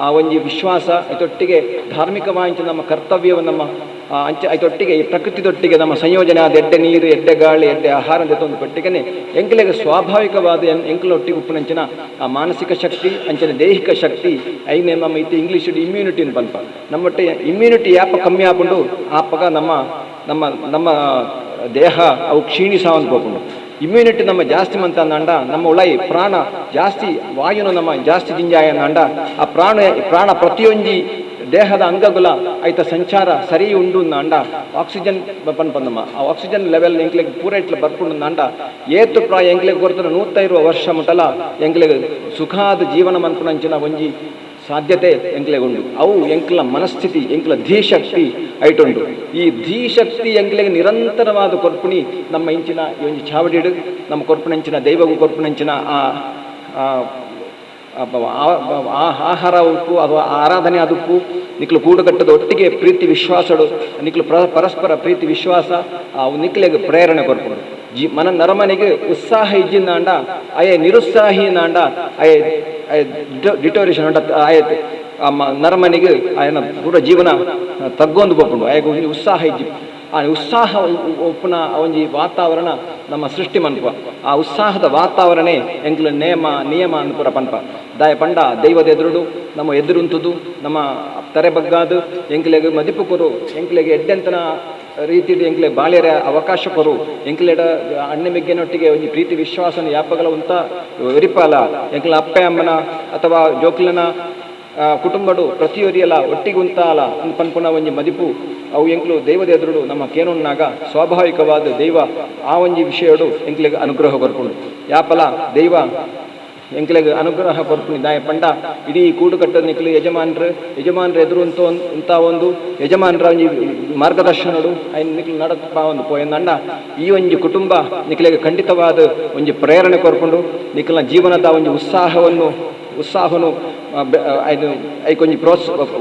ಆ ಒಂಜಿ ವಿಶ್ವಾಸ, ಐತೊಟ್ಟಿಗೆ ಧಾರ್ಮಿಕವಾಂಚಿನ ನಮ್ಮ ಕರ್ತವ್ಯವನ್ನು ನಮ್ಮ ಅಂಚ ಐತೊಟ್ಟಿಗೆ ಈ ಪ್ರಕೃತಿದೊಟ್ಟಿಗೆ ನಮ್ಮ ಸಂಯೋಜನೆ ಆದ ಎಡ್ಡೆ ನೀರು, ಎಡ್ಡೆ ಗಾಳಿ, ಎಡ್ಡೆ ಆಹಾರ ದೆತ್ತೊಂದು ಪಟ್ಟಿಗೆನೆ ಎಂಕ್ಲೆಗ್ ಸ್ವಾಭಾವಿಕವಾದ ಎಂಕ್ಲೊಟ್ಟಿಗೆ ಉಪ್ಪುನಂಚಿನ ಆ ಮಾನಸಿಕ ಶಕ್ತಿ ಅಂಚನೆ ದೈಹಿಕ ಶಕ್ತಿ ಐನೆ ನಮ್ಮ ಇತ್ತೆ ಇಂಗ್ಲೀಷ್ ಇಮ್ಯುನಿಟಿ ಪನ್ಪ. ನಮ್ಮೊಟ್ಟೆ ಇಮ್ಯುನಿಟಿ ಯಾಪ ಕಮ್ಮಿ ಆಪುಂಡು ಆಪಗ ನಮ್ಮ ನಮ್ಮ ನಮ್ಮ ದೇಹ ಅವು ಕ್ಷೀಣಿಸಾವಂದು ಪೋಪುಂಡು. ಇಮ್ಯುನಿಟಿ ನಮ್ಮ ಜಾಸ್ತಿ ಮಂತಂದಾಂಡ ನಮ್ಮ ಉಳೈ ಪ್ರಾಣ ಜಾಸ್ತಿ ವಾಯುನ ನಮ್ಮ ಜಾಸ್ತಿ ಜಿಂಜಾಯಂದಾಂಡ ಆ ಪ್ರಾಣ ಪ್ರಾಣ ಪ್ರತಿಯೊಂಜಿ ದೇಹದ ಅಂಗಗುಲ ಐತ ಸಂಚಾರ ಸರಿ ಉಂಡು ಅಂಡ ಆಕ್ಸಿಜನ್ ಪನ್ಪಂದಮ್ಮ ಆ ಆಕ್ಸಿಜನ್ ಲೆವೆಲ್ ಎಂಕ್ಲೆಗ್ ಪೂರ ಇಟ್ಲ ಬರ್ಪುಂಡು ಅಂಡ ಏತು ಪ್ರಾಯ ಎಂಕ್ಲೆಗ್ ಕೊರ್ತನ 120 ವರ್ಷ ಮುಟಲ ಎಂಕ್ಲೆಗ್ ಸುಖಾದ ಜೀವನ ಮನ್ಪುನಂಚಿನ ಒಂಜಿ ಸಾಧ್ಯತೆ ಎಂಕ್ಲೆಗ್ ಉಂಡು. ಅವು ಎಂಕ್ಲ ಮನಸ್ಥಿತಿ, ಎಂಕ್ಲ ಧೀಶಕ್ತಿ ಐಟುಂಡು. ಈ ಧೀಶಕ್ತಿ ಎಂಕ್ಲೆಗ್ ನಿರಂತರವಾದ ಕೊರ್ಪುಣಿ ನಮ್ಮ ಇಂಚಿನ ಈ ಒಂಜಿ ಚಾವಡಿಡು ನಮ್ಮ ಕೊರ್ಪುನಂಚಿನ ದೈವಗೂ ಕೊರ್ಪುನಂಚಿನ ಆ ಆಹಾರ ಉಪ್ಪು ಅಥವಾ ಆರಾಧನೆ ಅದುಪ್ಪು ನಿಕ್ಲು ಕೂಡುಕಟ್ಟದ ಒಟ್ಟಿಗೆ ಪ್ರೀತಿ ವಿಶ್ವಾಸಡು ನಿಕ್ಲು ಪರಸ್ಪರ ಪ್ರೀತಿ ವಿಶ್ವಾಸ ಅವು ನಿಕ್ಲೆಗ್ ಪ್ರೇರಣೆ ಕೊರ್ಪುಂಡು. ಮನ ನರಮನಿಗೆ ಉತ್ಸಾಹ ಇಜ್ಜಿಂದಾಂಡ ಅಯೆ ನಿರುತ್ಸಾಹಿ ನಾಂಡ ಅಯೆ ಅಯೆ ಡಿಟೋರೇಷನ್ ಉಂಡ ಅಯೆ ನರಮನಿಗೆ ಆಯನ ಪೂರ ಜೀವನ ತಗ್ಗೊಂದು ಪೋಪುಂಡು. ಅಯಗ್ ಒಂಜಿ ಉತ್ಸಾಹ ಇಜ್ಜಿ. ಆ ಉತ್ಸಾಹ ಒಪ್ಪುನ ಒಂಜಿ ವಾತಾವರಣ ನಮ್ಮ ಸೃಷ್ಟಿ ಮನ್ಪ. ಆ ಉತ್ಸಾಹದ ವಾತಾವರಣೆ ಎಂಕ್ಲು ನೇಮ ನಿಯಮ ಅನ್ಪುರ ಪನ್ಪ. ದಾಯ ಪಂಡ ದೈವದ ಎದುರುಡು ನಮ್ಮ ಎದುರುಂತುದು ನಮ್ಮ ತರೆ ಬಗ್ಗಾದು ಎಂಕ್ಲೆಗ್ ಮದಿಪು ಕೊರು, ಎಂಕ್ಲೆಗ್ ಎಡ್ಡೆಂತನ ರೀತಿಡ್ ಎಂಕ್ಲೆ ಬಾಳ್ಯರ ಅವಕಾಶ ಕೊರು, ಎಂಕ್ಲೆಡ ಅಣ್ಣೆ ಮೆಗ್ಗೆನೊಟ್ಟಿಗೆ ಒಂಜಿ ಪ್ರೀತಿ ವಿಶ್ವಾಸನ ಯಾಪಗಲ ಉಂತ ಒರಿಪಾಲ ಎಂಕ್ಲ ಅಪ್ಪೆ ಅಮ್ಮನ ಅಥವಾ ಜೋಕ್ಲನ ಕುಟುಂಬಡು ಪ್ರತಿಯೊರಿಯಲ ಒಟ್ಟಿಗೆ ಉಂತಾಲ ಪನ್ಪುನ ಒಂಜಿ ಮದಿಪು ಅವು ಎಂಕ್ಲು ದೈವದ ಎದುರುಡು ನಮ್ಮ ಕೇನುನ್ನಾಗ ಸ್ವಾಭಾವಿಕವಾದ ದೈವ ಆ ಒಂಜಿ ವಿಷಯಡು ಎಂಕ್ಲೆಗ್ ಅನುಗ್ರಹ ಕೊರ್ಪುಂಡು. ಯಾಪಲ ದೈವ ಎಂಕ್ಲೆಗ್ ಅನುಗ್ರಹ ಕೊರ್ಪುನಿ ದಾಯ ಪಂಡ ಇಡೀ ಕೂಡುಕಟ್ಟದ ನಿಕ್ಲು ಯಜಮಾನ್ರು ಯಜಮಾನ್ರ ಎದುರು ಉಂತ ಒಂದು ಯಜಮಾನ್ರ ಒಂಜಿ ಮಾರ್ಗದರ್ಶನಡು ಐನ್ ನಿಕ್ಲು ನಡಪ ಒಂದು ಪೋಯಂದಂಡ ಈ ಒಂಜಿ ಕುಟುಂಬ ನಿಕ್ಲೆಗ್ ಖಂಡಿತವಾದ ಒಂಜಿ ಪ್ರೇರಣೆ ಕೊರ್ಪುಂಡು. ನಿಕ್ಲ ಜೀವನದ ಒಂಜಿ ಉತ್ಸಾಹನು ಐಕೊಂಜಿ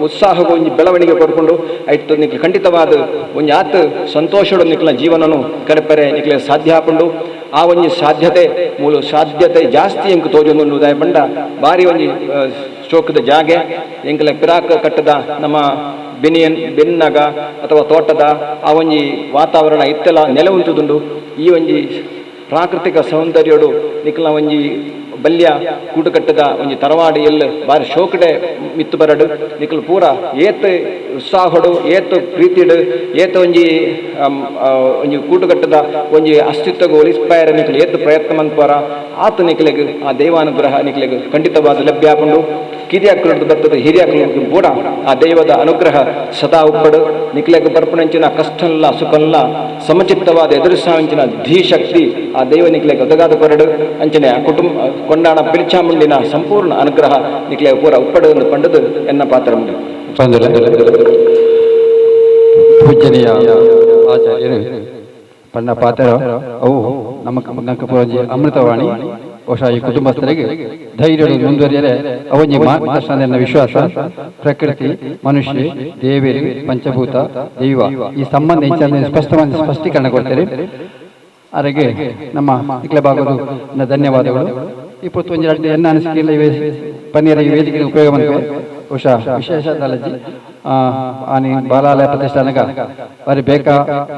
ಉತ್ಸಾಹకు ಒಂಜಿ ಬೆಳವಣಿಗೆ ಕೊರ್ಪುಂಡು. ಐಟ್ ನಿಕ್ಲು ಖಂಡಿತವಾದ ಒಂಜಿ ಆತ್ ಸಂತೋಷಡು ನಿಕ್ಲ ಜೀವನನು ಕಡಪರೆ ನಿಕ್ಲೆ ಸಾಧ್ಯ ಆಪುಂಡು. ಆ ಒಂಜಿ ಸಾಧ್ಯತೆ ಮೂಲ ಸಾಧ್ಯತೆ ಜಾಸ್ತಿ ಎಂಕ್ ತೋಜೊಂದುಂಡು. ದಾಯ ಪಂಡ ಬಾರಿ ಒಂಜಿ ಶೋಕದ ಜಾಗೆ ಎಂಕ್ಲೆ ಪಿರಾಕ್ ಕಟ್ಟದ ನಮ್ಮ ಬೆನಿಯನ್ ಬೆನ್ನಾಗ ಅಥವಾ ತೋಟದ ಆ ಒಂಜಿ ವಾತಾವರಣ ಇತ್ತೆಲ್ಲ ನೆಲೆ ಉಂಟುದುಂಡು. ಈ ಒಂಜಿ ಪ್ರಾಕೃತಿಕ ಸೌಂದರ್ಯಡು ನಿಕ್ಲ ಒಂಜಿ ಬಲ್ಯ ಕೂಟುಕಟ್ಟದ ಒಂಜಿ ತರವಾಡು ಎಲ್ ಬಾರಿ ಶೋಕಡೆ ಮಿತ್ತು ಬರಡು ನಿಕ್ಲು ಪೂರ ಏತ್ ಉತ್ಸಾಹಡು ಏತ್ ಪ್ರೀತಿಡು ಏತ್ ಒಂಜಿ ಒಂಜಿ ಕೂಟುಕಟ್ಟದ ಒಂಜಿ ಅಸ್ತಿತ್ವಗ್ ಒಲಿಸ್ಪಾಯರ ನಿಕ್ಲು ಏತ್ ಪ್ರಯತ್ನ ಮನ್ಪುವರ ಆತ ನಿಕ್ಲೆಗ್ ಆ ದೈವಾನುಗ್ರಹ ನಿಕ್ಲೆಗ್ ಖಂಡಿತವಾದ ಲಭ್ಯ ಆಪುಂಡು. ಕಿರಿಯಾಕ್ಲು ಬರ್ತದ ಹಿರಿಯಾಕ್ಲು ಪೂರ ಆ ದೈವದ ಅನುಗ್ರಹ ಸದಾ ಉಪ್ಪಡು. ನಿಕ್ಲೆಗ್ ಬರ್ಪುನಂಚಿನ ಕಷ್ಟನ್ಲ ಸುಖನ್ಲ ಸಮಚಿತ್ತವಾದ ಎದುರಿಸಾಂಚಿನ ಧೀಶಕ್ತಿ ಆ ದೈವ ನಿಕ್ಲೆಗ್ ಒದಗಾದ ಕೊರಡು. ಅಂಚನೆ ಆ ಕುಟುಂಬ ಕೊಂಡಾಣ ಪಿಲಿಚಾಮುಂಡಿನ ಸಂಪೂರ್ಣ ಅನುಗ್ರಹ ನಿಕ್ಲೆಗ್ ಪೂರ ಉಪ್ಪಡು ಎಂದು ಪಂಡದು ಎನ್ನ ಪಾತ್ರ ಉಂಡು.
ಪೂಜನೀಯ ಆಚಾರ್ಯರು ಪಣ್ಣ ಪಾತ್ರ ಅವು ನಮ್ಮ ಒಂಜಿ ಅಮೃತವಾಣಿ. ಬಹುಶಃ ಈ ಕುಟುಂಬಸ್ಥರಿಗೆ ಧೈರ್ಯ ಮುಂದುವರಿಯರೆ ಅವೊಂಜಿ ಮಾರ್ಗದರ್ಶನ ವಿಶ್ವಾಸ. ಪ್ರಕೃತಿ, ಮನುಷ್ಯ, ದೇವರು, ಪಂಚಭೂತ, ದೈವ ಈ ಸಂಬಂಧ ಇಂಚ ಸ್ಪಷ್ಟವಾಗಿ ಸ್ಪಷ್ಟೀಕರಣ ಕೊಡ್ತಾರೆ. ಅರೆಗೆ ನಮ್ಮ ಇಕ್ಲೆ ಭಾಗದ ಧನ್ಯವಾದಗಳು. ಈ ಪೊತ್ತು ಒಂಜಿ ರಡ್ಡ್ ಎನ್ನ ಅನಿಸಿಕೆ ಪನ್ನೀರ ಈ ವೇದಿಕೆ ಉಪಯೋಗ ಬಂದಿವೆ. ಬಹುಶಃ ವಿಶೇಷ ದಾಲಜಿ ಆನಿ ಬಾಲಾಲಯ ಪ್ರತಿಷ್ಠಾನಗ ಬಾರಿ ಬೇಕಾ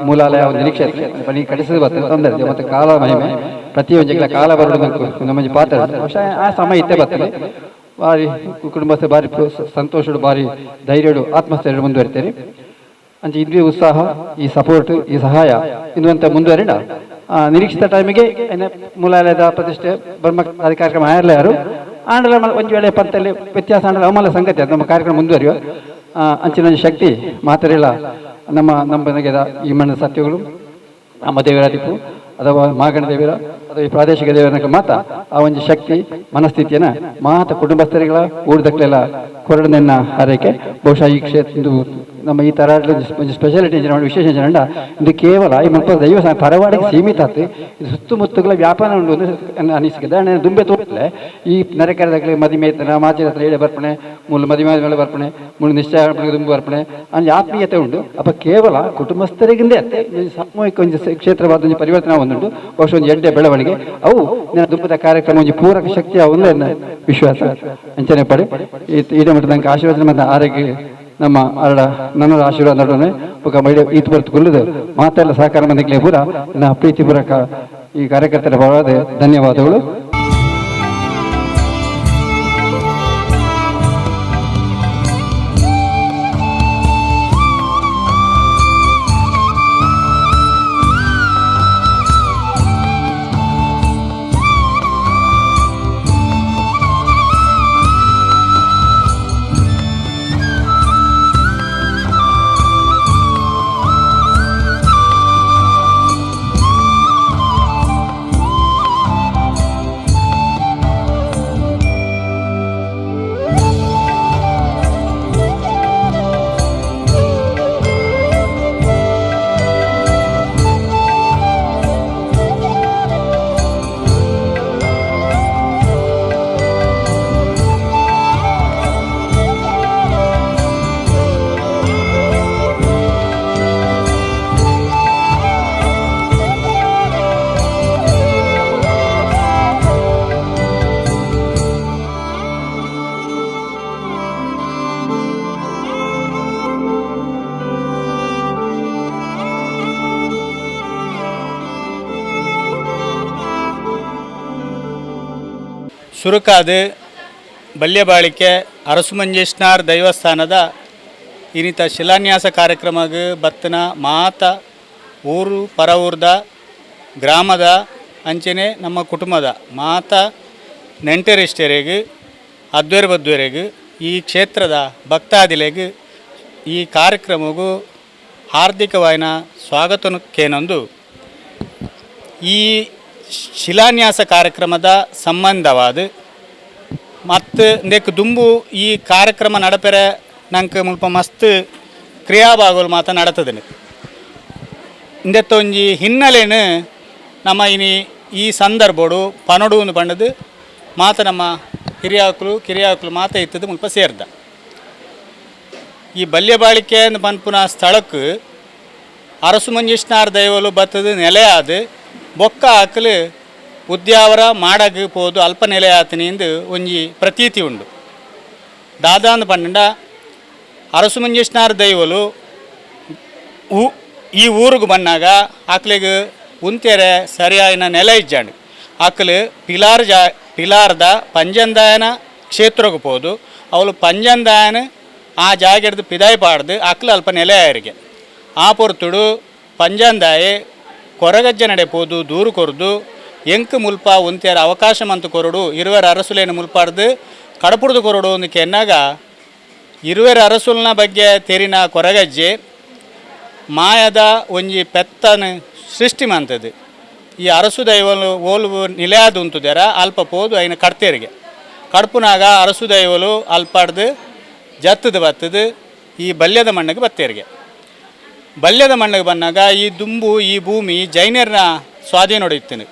ಮೂಲಾಲಯ ಒಂದು ನಿರೀಕ್ಷೆ ಬನ್ನಿ ಕಡಿಸದು ಬರ್ತದೆ ತೊಂದರೆ ಮತ್ತು ಕಾಲ ಮಹಿಮೆ ಪ್ರತಿಯೊಂದು ಕಾಲ ಬರಬೇಕು ನಮ್ಮೊಂಜಿ ಪಾತ್ರ. ಬಹುಶಃ ಆ ಸಮಯ ಇತ್ತೆ ಬರ್ತದೆ. ಬಾರಿ ಕುಟುಂಬಸ್ಥರು ಬಾರಿ ಸಂತೋಷಡು ಬಾರಿ ಧೈರ್ಯಡು ಆತ್ಮಸ್ಥೈರ್ಯ ಮುಂದುವರಿತಾರೆ. ಅಂಚೆ ಇಂದ್ರಿಯ ಉತ್ಸಾಹ, ಈ ಸಪೋರ್ಟ್, ಈ ಸಹಾಯ ಇಂದು ಮುಂದುವರಿಡ ನಿರೀಕ್ಷಿತ ಟೈಮಿಗೆ ಮೂಲಾಲಯದ ಪ್ರತಿಷ್ಠೆ ಬ್ರಹ್ಮ ಕಾರ್ಯಕ್ರಮ ಆಯರ್ಲ ಯಾರು ಆಂಡಲ ಒಂದು ವೇಳೆ ಪಂತಲ್ಲಿ ವ್ಯತ್ಯಾಸ ಆಂಡಲ ಅವಮಾನ ಸಂಗತಿ ಅದು ನಮ್ಮ ಕಾರ್ಯಕ್ರಮ ಮುಂದುವರಿಯುವ ಅಂಚಿನ ಶಕ್ತಿ ಮಾತರಿಲ್ಲ. ನಮ್ಮ ನಮ್ಮ ಈ ಮಣ್ಣ ಸತ್ಯಗಳು ನಮ್ಮ ದೇವರ ದಿಪ್ಪು ಅಥವಾ ಮಾಗಣ ದೇವರ ಅಥವಾ ಈ ಪ್ರಾದೇಶಿಕ ದೇವರ ಮಾತ ಆ ಒಂದು ಶಕ್ತಿ ಮನಸ್ಥಿತಿಯನ್ನು ಮಾತ ಕುಟುಂಬಸ್ಥರಿಗಳ ಊರ್ದಕ್ಲೆಲ್ಲ ಕೊರಡನೆನ್ನ ಹಾರೈಕೆ. ಬಹುಶಃ ಈ ಕ್ಷೇತ್ರ ನಮ್ಮ ಈ ತರವಾಡ ಒಂಜಿ ಸ್ಪೆಷಾಲಿಟಿ ವಿಶೇಷ ಜನಂಡ ಇದು ಕೇವಲ ಈ ಮುಲ್ಪ ದೈವ ತರವಾಡಿಗೆ ಸೀಮಿತ ಆತು ಇದು ಸುತ್ತಮುತ್ತಗಳ ವ್ಯಾಪಾರ ಉಂಡು ಅನಿಸಿಕೆ ದಾನೆ ದುಂಬೆ ತೋಟ್ಲೆ ಈ ನರೆಕರದಾಗಲಿ ಮದಿಮೆ ಐತನ ಮಾಚಿರ ಹತ್ರ ಏಳೆ ಬರ್ಪಣೆ ಮೂಲ ಮದಿಮೆ ಮೇಲೆ ಬರ್ಪಣೆ ಮೂಲ ನಿಶ್ಚಯ ದುಂಬು ಬರ್ಪಣೆ ಅಂಚ ಆತ್ಮೀಯತೆ ಉಂಡು. ಅಪ್ಪ ಕೇವಲ ಕುಟುಂಬಸ್ಥರಿಗಿಂದೇ ಅತ್ತೆ ಸಾಮೂಹಿಕ ಒಂಜಿ ಕ್ಷೇತ್ರವಾದ ಒಂಜಿ ಪರಿವರ್ತನೆ ಒಂದುಂಡು ಬಹುಶಃ ಒಂದು ಎಡ್ಡೆ ಬೆಳವಣಿಗೆ ಅವು ದುಂಬದ ಕಾರ್ಯಕ್ರಮ ಒಂಜಿ ಪೂರಕ ಶಕ್ತಿ ಅವು ವಿಶ್ವಾಸ ಅಂಚನೆ ಪಡೆ ಈಡ ಮಟ್ಟದ ಆಶೀರ್ವಾದ ಮತ್ತು ಆರೋಗ್ಯ ನಮ್ಮ ಅರಳ ನನ್ನ ಆಶೀರ್ವಾದ ನಡುವೆ ಬೊಕ ಮಹಿಳೆ ಈತ್ ಬರ್ತು ಕುಲ್ಲುದು ಮಾತೆಲ್ಲ ಸಹಕಾರ ಮಂದಿಗೆ ಪೂರ ನನ್ನ ಪ್ರೀತಿಪೂರ್ವಕ ಈ ಕಾರ್ಯಕರ್ತರ ಪರವಾದ ಧನ್ಯವಾದಗಳು.
ಸುರುಕಾದು ಬಲ್ಯಬಾಳಿಕೆ ಅರಸುಮಂಜೇಶ್ನಾರ್ ದೈವಸ್ಥಾನದ ಇನ್ನಿತ ಶಿಲಾನ್ಯಾಸ ಕಾರ್ಯಕ್ರಮಗ್ ಬತ್ತನ ಮಾತ ಊರು ಪರ ಊರ್ದ ಗ್ರಾಮದ ಅಂಚನೆ ನಮ್ಮ ಕುಟುಂಬದ ಮಾತ ನೆಂಟರಿಷ್ಟರಿಗೆ ಅದ್ವೇರು ಬದ್ವೇರಿಗೆ ಈ ಕ್ಷೇತ್ರದ ಭಕ್ತಾದಿಲೆಗ್ ಈ ಕಾರ್ಯಕ್ರಮಗೂ ಹಾರ್ದಿಕವಾಯಿನ ಸ್ವಾಗತಕ್ಕೇನೊಂದು ಈ ಶಿಲಾನ್ಯಾಸ ಕಾರ್ಯಕ್ರಮದ ಸಂಬಂಧವಾದ ಮತ್ತು ಇಂದಕ್ಕೆ ದುಂಬು ಈ ಕಾರ್ಯಕ್ರಮ ನಡಪೆರೆ ನಂಗೆ ಮುಲ್ಪ ಮಸ್ತ್ ಕ್ರಿಯಾಭಾಗಲು ಮಾತ ನಡತದನೆ ಇಂದೆತ್ತ ಒಂಜಿ ಹಿನ್ನೆಲೆನು ನಮ್ಮ ಇನಿ ಈ ಸಂದರ್ಭೋಡು ಪನಡು ಒಂದು ಪಂಡದು ಮಾತ ನಮ್ಮ ಹಿರಿಯಾಕುಲು ಕಿರಿಯಾಕುಲು ಮಾತ ಇತ್ತದು ಮುಲ್ಪ ಸೇರ್ದ ಈ ಬಲ್ಯಬಾಳಿಕೆ ಪನ್ಪುನ ಸ್ಥಳಕ್ಕೆ ಅರಸು ಮಂಜೇಶ್ನಾರ್ ದೈವಲು ಬತ್ತದು ನೆಲೆಯಾದ ಬೊಕ್ಕ ಆಕಲು ಉದ್ಯಾವರ ಮಾಡಗ ಪೋದು ಅಲ್ಪ ನೆಲೆಯಾತನಿ ಎಂದು ಒಂಜಿ ಪ್ರತೀತಿ ಉಂಡು. ದಾದಾಂದು ಪಂಡ ಅರಸು ಮಂಜೇಶ್ನಾರ್ ದೈವಲು ಈ ಊರಿಗೆ ಬಂದಾಗ ಆಕಲಿಗೆ ಉಂತೆರೆ ಸರಿಯಾಯಿನ ನೆಲೆ ಇಜ್ಜಾಂಡು ಆಕಲು ಪಿಲಾರ್ ಪಿಲಾರ್ದ ಪಂಜಂದಾಯನ ಕ್ಷೇತ್ರಕ್ಕೆ ಪೋದು ಅವಳು ಪಂಜಂದಾಯನ ಆ ಜಾಗೆಡ್ದು ಪಿದಾಯಿ ಪಾಡ್ದು ಆಕಲು ಅಲ್ಪ ನೆಲೆ ಆಯರಿಗೆ ಆ ಪೊರ್ತುಡು ಪಂಜಂದಾಯೆ ಕೊರಗಜ್ಜ ನಡೆ ಪೋದು ದೂರು ಕೊರ್ದು ಎಂಕ್ ಮುಲ್ಪ ಉಂತೆರ ಅವಕಾಶ ಮಂತು ಕೊರಡು ಇರುವೆರ ಅರಸುಲೇನು ಮುಲ್ಪಾಡ್ದು ಕಡಪುಡ್ದು ಕೊರಡು ಒಂದು ಕೆನ್ನಾಗ ಇರುವೆರ ಅರಸುಲ್ನ ಬಗ್ಗೆ ತೆರಿನ ಕೊರಗಜ್ಜೆ ಮಾಯದ ಒಂಜಿ ಪೆತ್ತನ ಸೃಷ್ಟಿ ಮಂತದ್ದು ಈ ಅರಸು ದೈವಲು ಓಲು ನಿಲೆಯಾದ ಉಂತುದೆರ ಅಲ್ಪ ಪೋದು ಐನ ಕಡ್ತೇರಿಗೆ ಕಡ್ಪುನಾಗ ಅರಸು ದೈವಲು ಅಲ್ಪಾಡ್ದು ಜತ್ತದು ಬತ್ತದು ಈ ಬಲ್ಯದ ಮಣ್ಣಿಗೆ ಬತ್ತೇರಿಗೆ ಬಲ್ಯದ ಮಣ್ಣಿಗೆ ಬಂದಾಗ ಈ ದುಂಬು ಈ ಭೂಮಿ ಜೈನರ್ನ ಸ್ವಾಧೀನ ಹೊಡೆಯುತ್ತೇನೆ.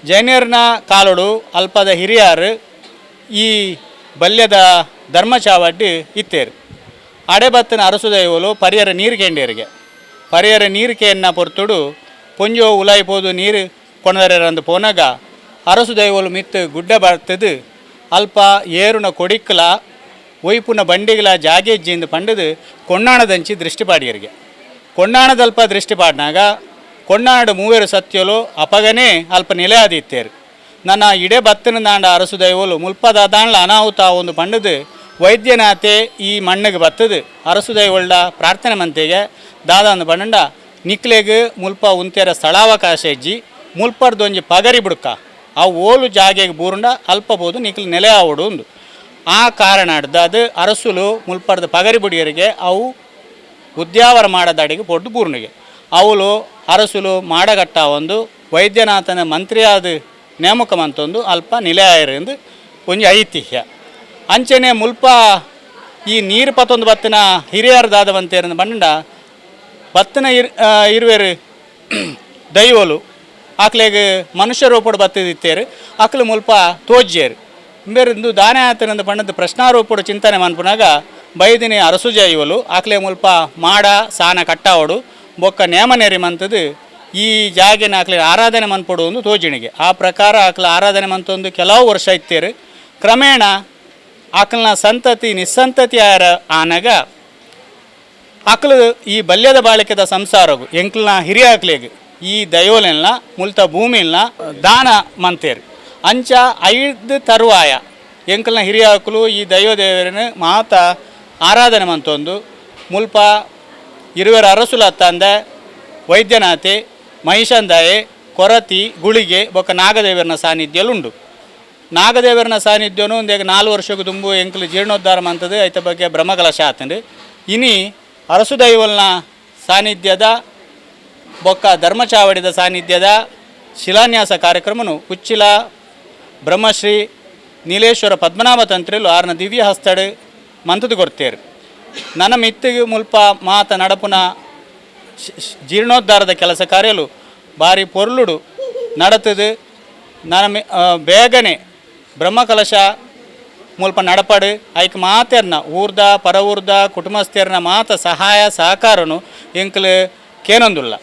ಜೈನರ್ನ ಕಾಲೋಡು ಅಲ್ಪದ ಹಿರಿಯಾರು ಈ ಬಲ್ಯದ ಧರ್ಮಚಾವಡ್ಡಿ ಇತ್ತೇರು ಅಡೆಬತ್ತನ ಅರಸು ದೈವಲು ಪರಿಯರ ನೀರು ಕೇಂಡೇರಿಗೆ ಪರಿಯರ ನೀರು ಕೇನ್ನ ಪೊರ್ತುಡು ಪೊಂಜೋ ಉಲಾಯಿಪೋದು ನೀರು ಕೊಣದರಂದು ಪೋನಾಗ ಅರಸು ದೈವಲು ಮಿತ್ತು ಗುಡ್ಡ ಬರ್ತದು ಅಲ್ಪ ಏರುನ ಕೊಡಿಕ್ಕಲ ಒಯ್ಪುನ ಬಂಡಿಗಳ ಜಾಗೇಜ್ಜಿಂದ ಪಂಡದು ಕೊಂಡಾಣದಂಚಿ ದೃಷ್ಟಿಪಾಡಿಯರಿಗೆ ಕೊಂಡಾಣದಲ್ಪ ದೃಷ್ಟಿಪಾಡಿನಾಗ ಕೊಂಡಾಣಡು ಮೂವೇರು ಸತ್ಯಲು ಅಪಗನೇ ಅಲ್ಪ ನೆಲೆಯಾದಿತ್ತೇರು ನನ್ನ ಇಡೆ ಬತ್ತನ ದಾಂಡ ಅರಸು ದೈವಲು ಮುಲ್ಪದ ದಾಂಡ್ಲ ಅನಾಹುತ ಒಂದು ಪಂಡದು ವೈದ್ಯನಾಥೆ ಈ ಮಣ್ಣಿಗೆ ಬತ್ತದು ಅರಸು ದೈವಳ್ಳ ಪ್ರಾರ್ಥನೆ ಮಂತೆಗೆ ದಾದಾಂದು ಪಂಡ ನಿಕ್ಲೆಗ್ ಮುಲ್ಪ ಉಂತೆರ ಸ್ಥಳಾವಕಾಶ ಹೆಜ್ಜಿ ಮುಲ್ಪರ್ದೊಂಜಿ ಪಗರಿ ಬುಡ್ಕ ಆ ಓಲು ಜಾಗೆಗೆ ಬೂರುಂಡ ಅಲ್ಪ ಬೋದು ನಿಕ್ಲು ನೆಲೆ ಆವಡು ಒಂದು ಆ ಕಾರಣ ಅದು ಅರಸುಲು ಮುಲ್ಪರ್ದ ಪಗರಿ ಬುಡಿಯರಿಗೆ ಅವು ಉದ್ಯಾವರ ಮಾಡದಡಿಗೆ ಪೊಡ್ಡು ಬೂರ್ನಿಗೆ ಅವಳು ಅರಸುಲು ಮಾಡಗಟ್ಟ ಒಂದು ವೈದ್ಯನಾಥನ ಮಂತ್ರಿಯಾದ ನೇಮಕ ಮಂತೊಂದು ಅಲ್ಪ ನಿಲೆಯಾಯರು ಎಂದು ಒಂಜಿ ಐತಿಹ್ಯ. ಅಂಚನೆ ಮುಲ್ಪ ಈ ನೀರು ಪತ್ತೊಂದು ಬತ್ತಿನ ಹಿರಿಯರ್ ದಾದವಂತೇರು ಬಂಡ ಬತ್ತಿನ ಇರ್ ಇರುವೆರು ದೈವಲು ಆಕ್ಲೆಗ್ ಮನುಷ್ಯ ರೂಪಡ್ ಬತ್ತಿದಿತ್ತೇರು. ಅಕ್ಲು ಮುಲ್ಪ ತೋಜ್ಜೇರು. ಇಂಬೇರು ಇಂದು ದಾನೆ ಆತನಂದು ಪಂಡದ ಪ್ರಶ್ನಾರೂಪಡು ಚಿಂತನೆ ಮನ್ಪುನಾಗ ಬೈದಿನಿ ಅರಸು ಜೈವಲು ಆಕ್ಲೆ ಮುಲ್ಪ ಮಾಡ ಸಾನ ಕಟ್ಟಾವಡು ಬೊಕ್ಕ ನೇಮ ನೆರಿ ಮಂತದು ಈ ಜಾಗೆನ ಆಕ್ಲೆ ಆರಾಧನೆ ಮನ್ಪೊಡು ಒಂದು ತೋಜಿಣಿಗೆ. ಆ ಪ್ರಕಾರ ಆಕ್ಲ ಆರಾಧನೆ ಮಂತೊಂದು ಕೆಲವು ವರ್ಷ ಇತ್ತೇರು. ಕ್ರಮೇಣ ಆಕಲ್ನ ಸಂತತಿ ನಿಸ್ಸಂತತಿ ಆರ ಆನಗ ಅಕ್ಲು ಈ ಬಲ್ಯದ ಬಾಳಿಕೆದ ಸಂಸಾರಗು ಎಂಕ್ಲ್ನ ಹಿರಿಯಾಕ್ಲೆಗ್ ಈ ದೈವಲೆಲ್ಲ ಮುಲ್ತ ಭೂಮಿಲ್ನ ದಾನ ಮಂತೇರು. ಅಂಚ ಐದು ತರುವಾಯ ಎಂಕಲ್ನ ಹಿರಿಯಾಕ್ಲು ಈ ದೈವ ದೇವರನ್ನ ಮಾತ ಆರಾಧನೆ ಮಂತೊಂದು ಮುಲ್ಪ ಇರುವೆರ ಅರಸುಲ ತಂದೆ ವೈದ್ಯನಾಥೆ, ಮಹಿಷಂದಾಯೆ, ಕೊರತಿ, ಗುಳಿಗೆ ಬೊಕ್ಕ ನಾಗದೇವರನ ಸಾನ್ನಿಧ್ಯಲುಂಡು. ನಾಗದೇವರನ ಸಾನ್ನಿಧ್ಯನು ಒಂದೇಗ 4 ವರ್ಷಕ್ಕೆ ದುಂಬು ಎಂಕಲು ಜೀರ್ಣೋದ್ಧಾರ ಮಂತದ್ದು ಐತ ಬಗ್ಗೆ ಬ್ರಹ್ಮಕಲಶ ಆತಂಡು. ಇನಿ ಅರಸು ದೈವಲ್ನ ಸಾನ್ನಿಧ್ಯದ ಬೊಕ್ಕ ಧರ್ಮಚಾವಡಿದ ಸಾನ್ನಿಧ್ಯದ ಶಿಲಾನ್ಯಾಸ ಕಾರ್ಯಕ್ರಮನು ಉಚ್ಚಿಲ ಬ್ರಹ್ಮಶ್ರೀ ನೀಲೇಶ್ವರ ಪದ್ಮನಾಭ ತಂತ್ರಿಲು ಆರ್ನ ದಿವ್ಯ ಹಸ್ತಡು ಮಂತದು ಕೊರ್ತೇರು. ನನ್ನ ಮಿತ್ತಿಗೆ ಮುಲ್ಪ ಮಾತ ನಡಪುನ ಜೀರ್ಣೋದ್ಧಾರದ ಕೆಲಸ ಕಾರ್ಯಲು ಭಾರಿ ಪೊರ್ಲುಡು ನಡತದು. ನನ್ನ ಬೇಗನೆ ಬ್ರಹ್ಮಕಲಶ ಮುಲ್ಪ ನಡಪಡು. ಐಕ್ ಮಾತೆರ್ನ ಊರ್ದ ಪರ ಊರ್ದ ಕುಟುಂಬಸ್ಥೆರ್ನ ಮಾತ ಸಹಾಯ ಸಹಕಾರನು ಎಂಕ್ಲು ಕೇನೊಂದುಲ್ಲ.